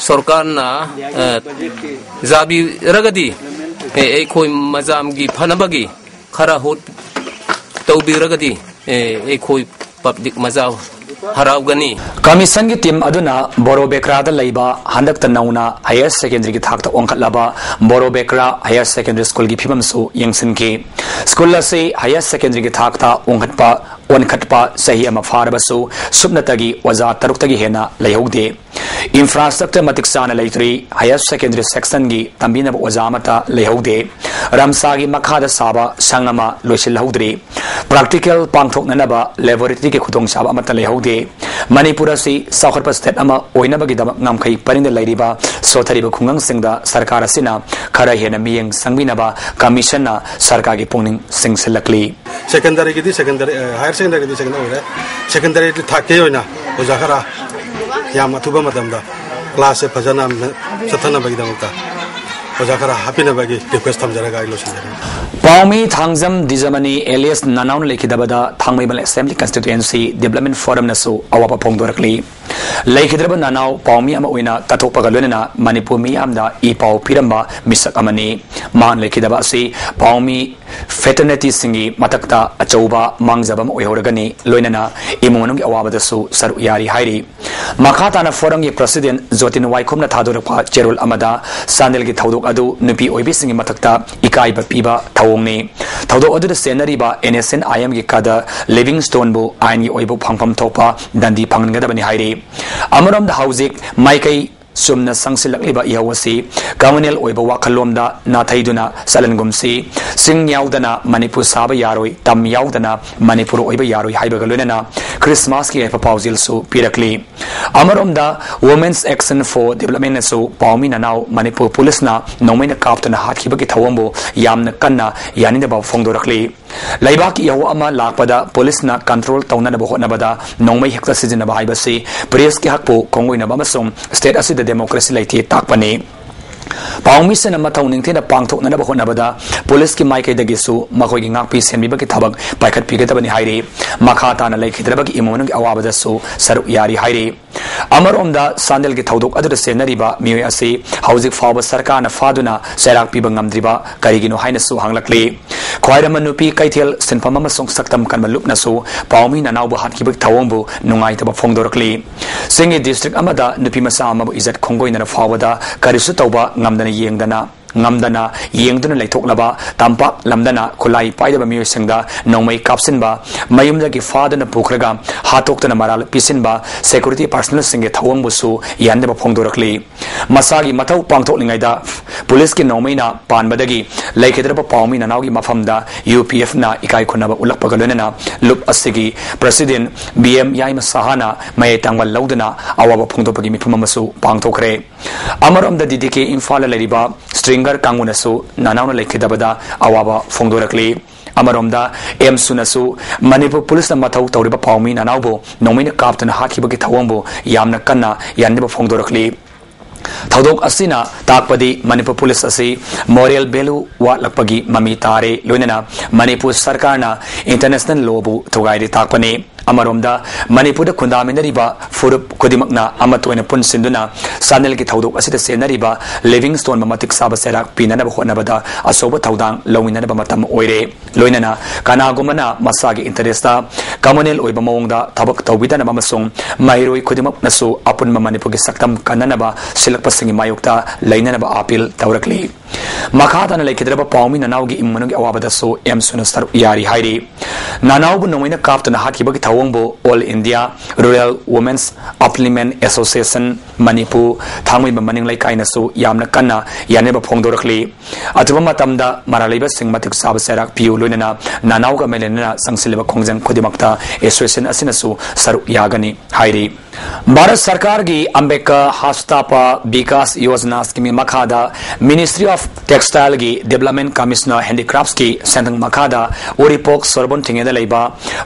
ꯁꯔꯀꯥꯔꯅ, ꯑ, ꯌꯥꯕꯤꯔꯒꯗꯤ, ꯑꯦ, ꯑꯩꯈꯣꯏ ꯃꯖꯥꯝꯒꯤ ꯐꯅꯕꯒꯤ ꯈꯔ ꯍꯣꯠ ꯇꯧꯕꯤꯔꯒꯗꯤ, ꯑꯦ, ꯑꯩꯈꯣꯏ ꯄꯕ꯭ꯂꯤꯛ ꯃꯖꯥ ꯍꯔꯥꯎꯒꯅꯤ꯫ ꯀꯃꯤꯁꯟꯒꯤ ꯇꯤꯝ ꯑꯗꯨꯅ ꯕꯣꯔꯣꯕꯦꯀ꯭ꯔꯥꯗ ꯂꯩꯕ ꯍꯟꯗꯛꯇ ꯅꯧꯅ ꯍꯥꯌꯔ ꯁꯦꯀꯦꯟꯗꯔꯤꯒꯤ ꯊꯥꯛꯇ ꯋꯥꯡꯈꯠꯂꯕ ꯕꯣꯔꯣꯕꯦꯀ꯭ꯔꯥ ꯍꯥꯌꯔ ꯁꯦꯀꯦꯟꯗꯔꯤ ꯁ꯭ꯀꯨꯜꯒꯤ ꯐꯤꯕꯝꯁꯨ ꯌꯦꯡꯁꯤꯟꯈꯤ꯫ ꯁ꯭ꯀꯨꯜ ꯑꯁꯤ ꯍꯥꯌꯔ ꯁꯦꯀꯦꯟꯗꯔꯤꯒꯤ ꯊꯥꯛꯇ ꯋꯥꯡꯈꯠꯄ ꯑꯣꯟꯈꯠꯄ ꯆꯍꯤ ꯑꯃ ꯐꯥꯔꯕꯁꯨ ꯁꯨꯞꯅꯇꯒꯤ ꯑꯣꯖꯥ ꯇꯔꯨꯛꯇꯒꯤ ꯍꯦꯟꯅ ꯂꯩꯍꯧꯗꯦ꯫ ꯏꯟꯐ꯭ꯔꯥꯁ꯭ꯇ꯭ꯔꯛꯆꯔ ꯃꯇꯤꯛ ꯆꯥꯅ ꯂꯩꯇ꯭ꯔꯤ꯫ ꯍꯥꯌꯔ ꯁꯦꯀꯦꯟꯗꯔꯤ ꯁꯦꯛꯁꯟꯒꯤ ꯇꯝꯕꯤꯅꯕ ꯑꯣꯖꯥ ꯑꯃꯠꯇ ꯂꯩꯍꯧꯗꯦ꯫ ꯔꯝꯁꯥꯒꯤ ꯃꯈꯥꯗ ꯁꯥꯕ ꯁꯪ ꯑꯃ ꯂꯣꯏꯁꯤꯜꯍꯧꯗ꯭ꯔꯤ꯫ ꯄ꯭ꯔꯥꯛꯇꯤꯀꯦꯜ ꯄꯥꯡꯊꯣꯛꯅꯅꯕ ꯂꯦꯕꯣꯔꯦꯇꯔꯤꯒꯤ ꯈꯨꯗꯣꯡꯆꯥꯕ ꯑꯃꯠꯇ ꯂꯩꯍꯧꯗꯦ꯫ ꯃꯅꯤꯄꯨꯔ ꯑꯁꯤ ꯆꯥꯎꯈꯠꯄ ꯁ꯭ꯇꯦꯠ ꯑꯃ ꯑꯣꯏꯅꯕꯒꯤꯗꯃꯛ ꯉꯝꯈꯩ ꯄꯔꯤꯡꯗ ꯂꯩꯔꯤꯕ ꯁꯣꯠꯊꯔꯤꯕ ꯈꯨꯡꯒꯪꯁꯤꯡꯗ ꯁꯔꯀꯥꯔ ꯑꯁꯤꯅ ꯈꯔ ꯍꯦꯟꯅ ꯃꯤꯠꯌꯦꯡ ꯆꯪꯕꯤꯅꯕ ꯀꯃꯤꯁꯟꯅ ꯁꯔꯀꯥꯔꯒꯤ ꯄꯨꯛꯅꯤꯡ ꯆꯤꯡꯁꯤꯜꯂꯛꯂꯤ꯫ ꯁꯦꯀꯦꯟꯗꯔꯤꯒꯤꯗꯤ ꯁꯦꯀꯦꯟꯗꯔꯤ, ꯑ, ꯍꯥꯌꯔ ꯁꯦꯀꯦꯟꯗꯔꯤꯒꯤꯗꯤ ꯁꯦꯀꯦꯟꯗꯔꯤ ꯑꯣꯏꯔꯦ꯫ ꯁꯦꯀꯦꯟꯗꯔꯤꯒꯤ ꯊꯥꯛꯀꯤ ꯑꯣꯏꯅ ꯑꯣꯖꯥ ꯈꯔ ꯌꯥꯝ ꯑꯊꯨꯕ ꯃꯇꯝꯗ ꯀ꯭ꯂꯥꯁꯁꯦ ꯐꯖꯅ ꯆꯠꯊꯅꯕꯒꯤꯗꯃꯛꯇ ꯑꯣꯖꯥ ꯈꯔ ꯍꯥꯞꯄꯤꯅꯕꯒꯤ ꯔꯤꯀ꯭ꯋꯦꯁ ꯊꯝꯖꯔꯒ ꯑꯩ ꯂꯣꯏꯁꯤꯟꯖꯔꯒꯦ꯫ ꯄꯥꯎꯃꯤ ꯊꯥꯡꯖꯝ ꯗꯤꯖꯃꯅꯤ ꯑꯦꯂꯤꯌꯥꯁ ꯅꯅꯥꯎꯅ ꯂꯩꯈꯤꯗꯕꯗ ꯊꯥꯡꯃꯩꯕꯟ ꯑꯦꯁꯦꯝꯕ꯭ꯂꯤ ꯀꯟꯁꯇꯤꯇ꯭ꯋꯦꯟꯁꯤ ꯗꯤꯕ꯭ꯂꯞꯃꯦꯟ ꯐꯣꯔꯝꯅꯁꯨ ꯑꯋꯥꯕ ꯐꯣꯡꯗꯣꯔꯛꯂꯤ꯫ ꯂꯩꯈꯤꯗ꯭ꯔꯕ ꯅꯅꯥꯎ ꯄꯥꯎꯃꯤ ꯑꯃ ꯑꯣꯏꯅ ꯀꯠꯊꯣꯛꯄꯒ ꯂꯣꯏꯅꯅ ꯃꯅꯤꯄꯨꯔ ꯃꯤꯌꯥꯝꯗ ꯏ ꯄꯥꯎ ꯄꯤꯔꯝꯕ ꯃꯤꯁꯛ ꯑꯃꯅꯤ꯫ ꯃꯍꯥꯛꯅ ꯂꯩꯈꯤꯗꯕ ꯑꯁꯤ ꯄꯥꯎꯃꯤ ꯐ꯭ꯔꯦꯇꯔꯅꯤꯇꯤꯁꯤꯡꯒꯤ ꯃꯊꯛꯇ ꯑꯆꯧꯕ ꯃꯥꯡꯖꯕ ꯑꯃ ꯑꯣꯏꯍꯧꯔꯒꯅꯤ, ꯂꯣꯏꯅꯅ ꯏꯃꯨꯡ ꯃꯅꯨꯡꯒꯤ ꯑꯋꯥꯕꯗꯁꯨ ꯁꯔꯨꯛ ꯌꯥꯔꯤ ꯍꯥꯏꯔꯤ꯫ ꯃꯈꯥ ꯇꯥꯅ ꯐꯣꯔꯝꯒꯤ ꯄ꯭ꯔꯁꯤꯗꯦꯟ ꯖꯣꯇꯤꯟ ꯋꯥꯏꯈꯣꯝꯅ ꯊꯥꯗꯣꯔꯛꯄ ꯆꯦꯔꯣꯜ ꯑꯃꯗ ꯆꯥꯟꯗꯦꯜꯒꯤ ꯊꯧꯗꯣꯛ ꯑꯗꯨ ꯅꯨꯄꯤ ꯑꯣꯏꯕꯤꯁꯤꯡꯒꯤ ꯃꯊꯛꯇ ꯏꯀꯥꯏꯕ ꯄꯤꯕ ꯊꯧꯑꯣꯡꯅꯤ꯫ ꯊꯧꯗꯣꯛ ꯑꯗꯨꯗ ꯆꯦꯟꯅꯔꯤꯕ ꯑꯦꯟ ꯑꯦꯁ ꯑꯦꯟ ꯑꯥꯏ ꯑꯦꯝꯒꯤ ꯀꯥꯗꯔ ꯂꯤꯚꯤꯡꯁ꯭ꯇꯣꯟꯕꯨ ꯑꯥꯏꯟꯒꯤ ꯑꯣꯏꯕ ꯐꯪꯐꯝ ꯊꯣꯛꯄ ꯗꯟꯗꯤ ꯐꯪꯍꯟꯒꯗꯕꯅꯤ ꯍꯥꯏꯔꯤ꯫ ꯑꯃꯔꯣꯝꯗ ꯍꯧꯖꯤꯛ ꯃꯥꯏꯀꯩ ꯆꯨꯝꯅ ꯆꯪꯁꯤꯜꯂꯛꯂꯤꯕ ꯏꯍꯧ ꯑꯁꯤ ꯀꯝꯃ꯭ꯌꯨꯅꯦꯜ ꯑꯣꯏꯕ ꯋꯥꯈꯜꯂꯣꯟꯗ ꯅꯥꯊꯩꯗꯨꯅ ꯆꯠꯍꯟꯒꯨꯝꯁꯤ꯫ ꯆꯤꯡ ꯌꯥꯎꯗꯅ ꯃꯅꯤꯄꯨꯔ ꯁꯥꯕ ꯌꯥꯔꯣꯏ, ꯇꯝ ꯌꯥꯎꯗꯅ ꯃꯅꯤꯄꯨꯔ ꯑꯣꯏꯕ ꯌꯥꯔꯣꯏ ꯍꯥꯏꯕꯒ ꯂꯣꯏꯅꯅ ꯈ꯭ꯔꯤꯁꯃꯥꯁꯀꯤ ꯌꯥꯏꯐ ꯄꯥꯎꯖꯦꯜꯁꯨ ꯄꯤꯔꯛꯂꯤ꯫ ꯑꯃꯔꯣꯝꯗ Women's Action for Developmentꯅꯁꯨ ꯄꯥꯎꯃꯤ ꯅꯅꯥꯎ ꯃꯅꯤꯄꯨꯔ ꯄꯨꯂꯤꯁꯅ ꯅꯣꯡꯃꯩꯅ ꯀꯥꯞꯇꯨꯅ ꯍꯥꯠꯈꯤꯕꯒꯤ ꯊꯧꯑꯣꯡꯕꯨ ꯌꯥꯝꯅ ꯀꯟꯅ ꯌꯥꯅꯤꯡꯗꯕ ꯐꯣꯡꯗꯣꯔꯛꯂꯤ꯫ ꯂꯩꯕꯥꯛꯀꯤ ꯏꯍꯧ ꯑꯃ ꯂꯥꯛꯄꯗ ꯄꯨꯂꯤꯁꯅ ꯀꯟꯇ꯭ꯔꯣꯜ ꯇꯧꯅꯅꯕ ꯍꯣꯠꯅꯕꯗ ꯅꯣꯡꯃꯩ ꯍꯦꯛꯇ ꯁꯤꯖꯤꯟꯅꯕ ꯍꯥꯏꯕꯁꯤ ꯄ꯭ꯔꯦꯁꯀꯤ ꯍꯛꯄꯨ ꯈꯣꯡꯒꯣꯏꯅꯕ ꯑꯃꯁꯨꯡ ꯁ꯭ꯇꯦꯠ ꯑꯁꯤꯗ ꯗꯦꯃꯣꯀ꯭ꯔꯦꯁꯤ ꯂꯩꯇꯦ ꯇꯥꯛꯄꯅꯤ꯫ ꯄꯥꯎꯃꯤꯁꯤꯡꯅ ꯃꯊꯧ ꯅꯤꯡꯊꯤꯅ ꯄꯥꯡꯊꯣꯛꯅꯅꯕ ꯍꯣꯠꯅꯕꯗ ꯄꯨꯂꯤꯁꯀꯤ ꯃꯥꯏꯀꯩꯗꯒꯤꯁꯨ ꯃꯈꯣꯏꯒꯤ ꯉꯥꯛꯄꯤ ꯁꯦꯟꯕꯤꯕꯒꯤ ꯊꯕꯛ ꯄꯥꯏꯈꯠꯄꯤꯒꯗꯕꯅꯤ ꯍꯥꯏꯔꯤ꯫ ꯃꯈꯥ ꯇꯥꯅ ꯂꯩꯈꯤꯗ꯭ꯔꯕꯒꯤ ꯏꯃꯨꯡ ꯃꯅꯨꯡꯒꯤ ꯑꯋꯥꯕꯗꯁꯨ ꯁꯔꯨꯛ ꯌꯥꯔꯤ ꯍꯥꯏꯔꯤ꯫ ꯑꯃꯔꯣꯝꯗ ꯆꯥꯟꯗꯦꯜꯒꯤ ꯊꯧꯗꯣꯛ ꯑꯗꯨꯗ ꯆꯦꯟꯅꯔꯤꯕ ꯃꯤꯑꯣꯏ ꯑꯁꯤ ꯍꯧꯖꯤꯛ ꯐꯥꯎꯕ ꯁꯔꯀꯥꯔꯅ ꯐꯥꯗꯨꯅ ꯆꯩꯔꯥꯛ ꯄꯤꯕ ꯉꯝꯗ꯭ꯔꯤꯕ ꯀꯔꯤꯒꯤꯅꯣ ꯍꯥꯏꯅꯁꯨ ꯍꯪꯂꯛꯂꯤ꯫ ꯈ꯭ꯋꯥꯏꯔꯝꯕꯟ ꯅꯨꯄꯤ ꯀꯩꯊꯦꯜ ꯁꯤꯟꯐꯝ ꯑꯃꯁꯨꯡ ꯁꯛꯇꯝ ꯀꯟꯕ ꯂꯨꯞꯅꯁꯨ ꯄꯥꯎꯃꯤ ꯅꯅꯥꯎꯕꯨ ꯍꯥꯠꯈꯤꯕꯒꯤ ꯊꯧꯑꯣꯡꯕꯨ ꯅꯨꯡꯉꯥꯏꯇꯕ ꯐꯣꯡꯗꯣꯔꯛꯂꯤ꯫ ꯆꯤꯡꯒꯤ ꯗꯤꯁꯇ꯭ꯔꯤꯛ ꯑꯃꯗ ꯅꯨꯄꯤ ꯃꯆꯥ ꯑꯃꯕꯨ ꯏꯖꯠ ꯈꯣꯡꯒꯣꯏꯅꯅ ꯐꯥꯎꯕꯗ ꯀꯔꯤꯁꯨ ꯇꯧꯕ ꯉꯝꯗꯅ ꯌꯦꯡꯗꯅ ꯉꯝꯗꯅ ꯌꯦꯡꯗꯨꯅ ꯂꯩꯊꯣꯛꯂꯕ ꯇꯝꯄꯥꯛ ꯂꯝꯗꯅ ꯈꯨꯠꯂꯥꯏ ꯄꯥꯏꯗꯕ ꯃꯤꯑꯣꯏꯁꯤꯡꯗ ꯅꯣꯡꯃꯩ ꯀꯥꯞꯁꯤꯟꯕ, ꯃꯌꯨꯝꯗꯒꯤ ꯐꯥꯗꯨꯅ ꯄꯨꯈ꯭ꯔꯒ ꯍꯥꯠꯇꯣꯛꯇꯨꯅ ꯃꯔꯥꯜ ꯄꯤꯁꯤꯟꯕ, security personnelꯁꯤꯡꯒꯤ ꯊꯧꯑꯣꯡꯕꯨꯁꯨ ꯌꯥꯅꯤꯡꯗꯕ ꯐꯣꯡꯗꯣꯔꯛꯂꯤ꯫ ꯃꯁꯥꯒꯤ ꯃꯊꯧ ꯄꯥꯡꯊꯣꯛꯂꯤꯉꯩꯗ ꯄꯨꯂꯤꯁꯀꯤ ꯅꯣꯡꯃꯩꯅ ꯄꯥꯟꯕꯗꯒꯤ ꯂꯩꯈꯤꯗ꯭ꯔꯕ ꯄꯥꯎꯃꯤ ꯅꯅꯥꯎꯒꯤ ꯃꯐꯝꯗ UPFꯅ ꯏꯀꯥꯏ ꯈꯨꯝꯅꯕ ꯎꯠꯂꯛꯄꯒ ꯂꯣꯏꯅꯅ ꯂꯨꯞ ꯑꯁꯤꯒꯤ president ꯕꯤ ꯑꯦꯝ ꯌꯥꯏꯃ ꯁꯍꯥꯅ ꯃꯌꯥꯏ ꯇꯥꯡꯕ ꯂꯧꯗꯨꯅ ꯑꯋꯥꯕ ꯐꯣꯡꯗꯣꯛꯄꯒꯤ ꯃꯤꯐꯝ ꯑꯃꯁꯨ ꯄꯥꯡꯊꯣꯛꯈ꯭ꯔꯦ꯫ ꯑꯃꯔꯣꯝꯗ DDK ꯏꯝꯐꯥꯜꯗ ꯂꯩꯔꯤꯕ stringer ꯀꯥꯡꯕꯨꯅꯁꯨ ꯅꯅꯥꯎꯅ ꯂꯩꯈꯤꯗꯕꯗ ꯑꯋꯥꯕ ꯐꯣꯡꯗꯣꯔꯛꯂꯤ꯫ ꯑꯃꯔꯣꯝꯗ ꯑꯦꯝꯁꯨꯅꯁꯨ ꯃꯅꯤꯄꯨꯔ ꯄꯨꯂꯤꯁꯅ ꯃꯊꯧ ꯇꯧꯔꯤꯕ ꯄꯥꯎꯃꯤ ꯅꯅꯥꯎꯕꯨ ꯅꯣꯡꯃꯩꯅ ꯀꯥꯞꯇꯨꯅ ꯍꯥꯠꯈꯤꯕꯒꯤ ꯊꯧꯑꯣꯡꯕꯨ ꯌꯥꯝꯅ ꯀꯟꯅ ꯌꯥꯅꯤꯡꯗꯕ ꯐꯣꯡꯗꯣꯔꯛꯂꯤ꯫ ꯊꯧꯗꯣꯛ ꯑꯁꯤꯅ ꯇꯥꯛꯄꯗꯤ ꯃꯅꯤꯄꯨꯔ ꯄꯨꯂꯤꯁ ꯑꯁꯤ moral value ꯋꯥꯠꯂꯛꯄꯒꯤ ꯃꯃꯤ ꯇꯥꯔꯦ, ꯂꯣꯏꯅꯅ ꯃꯅꯤꯄꯨꯔ ꯁꯔꯀꯥꯔꯅ international lawꯕꯨ ꯊꯨꯒꯥꯏꯔꯦ ꯇꯥꯛꯄꯅꯤ꯫ ꯑꯃꯔꯣꯝꯗ ꯃꯅꯤꯄꯨꯔꯗ ꯈꯨꯟꯗꯥꯃꯤꯟꯅꯔꯤꯕ ꯐꯨꯔꯨꯞ ꯈꯨꯗꯤꯡꯃꯛꯅ ꯑꯃꯠꯇ ꯑꯣꯏꯅ ꯄꯨꯟꯁꯤꯟꯗꯨꯅ ꯆꯥꯟꯗꯦꯜꯒꯤ ꯊꯧꯗꯣꯛ ꯑꯁꯤꯗ ꯆꯦꯟꯅꯔꯤꯕ Livingstoneꯕꯨ ꯃꯇꯤꯛ ꯆꯥꯕ ꯆꯩꯔꯥꯛ ꯄꯤꯅꯅꯕ ꯍꯣꯠꯅꯕꯗ ꯑꯆꯧꯕ ꯊꯧꯗꯥꯡ ꯂꯧꯃꯤꯟꯅꯅꯕ ꯃꯇꯝ ꯑꯣꯏꯔꯦ꯫ ꯂꯣꯏꯅꯅ ꯀꯅꯥꯒꯨꯝꯕꯅ ꯃꯁꯥꯒꯤ interestꯇ communal ꯑꯣꯏꯕ ꯃꯑꯣꯡꯗ ꯊꯕꯛ ꯇꯧꯕꯤꯗꯅꯕ ꯑꯃꯁꯨꯡ ꯃꯍꯩꯔꯣꯏ ꯈꯨꯗꯤꯡꯃꯛꯅꯁꯨ ꯑꯄꯨꯟꯕ ꯃꯅꯤꯄꯨꯔꯒꯤ ꯁꯛꯇꯝ ꯀꯟꯅꯅꯕ ꯁꯤꯜꯂꯛꯄꯁꯤꯡꯒꯤ ꯃꯥꯌꯣꯛꯇ ꯂꯩꯅꯅꯕ appeal ꯇꯧꯔꯛꯂꯤ꯫ ꯃꯈꯥ ꯇꯥꯅ ꯂꯩꯈꯤꯗ꯭ꯔꯕ ꯄꯥꯎꯃꯤ ꯅꯅꯥꯎꯒꯤ ꯏꯃꯨꯡ ꯃꯅꯨꯡꯒꯤ ꯑꯋꯥꯕꯗꯁꯨ ꯑꯦꯝꯁꯨꯅ ꯁꯔꯨꯛ ꯌꯥꯔꯤ ꯍꯥꯏꯔꯤ꯫ ꯅꯅꯥꯎꯕꯨ ꯅꯣꯡꯃꯩꯅ ꯀꯥꯞꯇꯨꯅ ꯍꯥꯠꯈꯤꯕꯒꯤ ꯊꯧꯑꯣꯡꯕꯨ All India Rural Women's Upliftment Association Manipur ꯊꯥꯡꯃꯩꯕꯟ ꯃꯅꯤꯡ ꯂꯩꯀꯥꯏꯅꯁꯨ ꯌꯥꯝꯅ ꯀꯟꯅ ꯌꯥꯅꯤꯡꯕ ꯐꯣꯡꯗꯣꯔꯛꯂꯤ꯫ ꯑꯊꯨꯕ ꯃꯇꯝꯗ ꯃꯔꯥꯜ ꯂꯩꯕꯁꯤꯡ ꯃꯇꯤꯛ ꯆꯥꯕ ꯆꯩꯔꯥꯛ ꯄꯤꯌꯨ, ꯂꯣꯏꯅꯅ ꯅꯅꯥꯎꯒ ꯃꯔꯤ ꯂꯩꯅꯅ ꯆꯪꯁꯤꯜꯂꯤꯕ ꯈꯣꯡꯖꯪ ꯈꯨꯗꯤꯡꯃꯛꯇ association ꯑꯁꯤꯅꯁꯨ ꯁꯔꯨꯛ ꯌꯥꯒꯅꯤ ꯍꯥꯏꯔꯤ꯫ ꯚꯥꯔꯠ ꯁꯔꯀꯥꯔꯒꯤ ꯑꯝꯕꯦꯗꯀꯔ ꯍꯁꯇꯥꯄ ꯕꯤꯀꯥꯁ ꯌꯣꯖꯅꯥ scheme ꯃꯈꯥꯗ Ministry of Textileꯒꯤ Development Commissioner Handicraftsꯀꯤ ꯁꯦꯟꯊꯪ ꯃꯈꯥꯗ ꯎꯔꯤꯄꯣꯛ ꯁꯣꯔꯕꯣꯟ ꯊꯤꯡꯉꯦꯗ ꯂꯩꯕ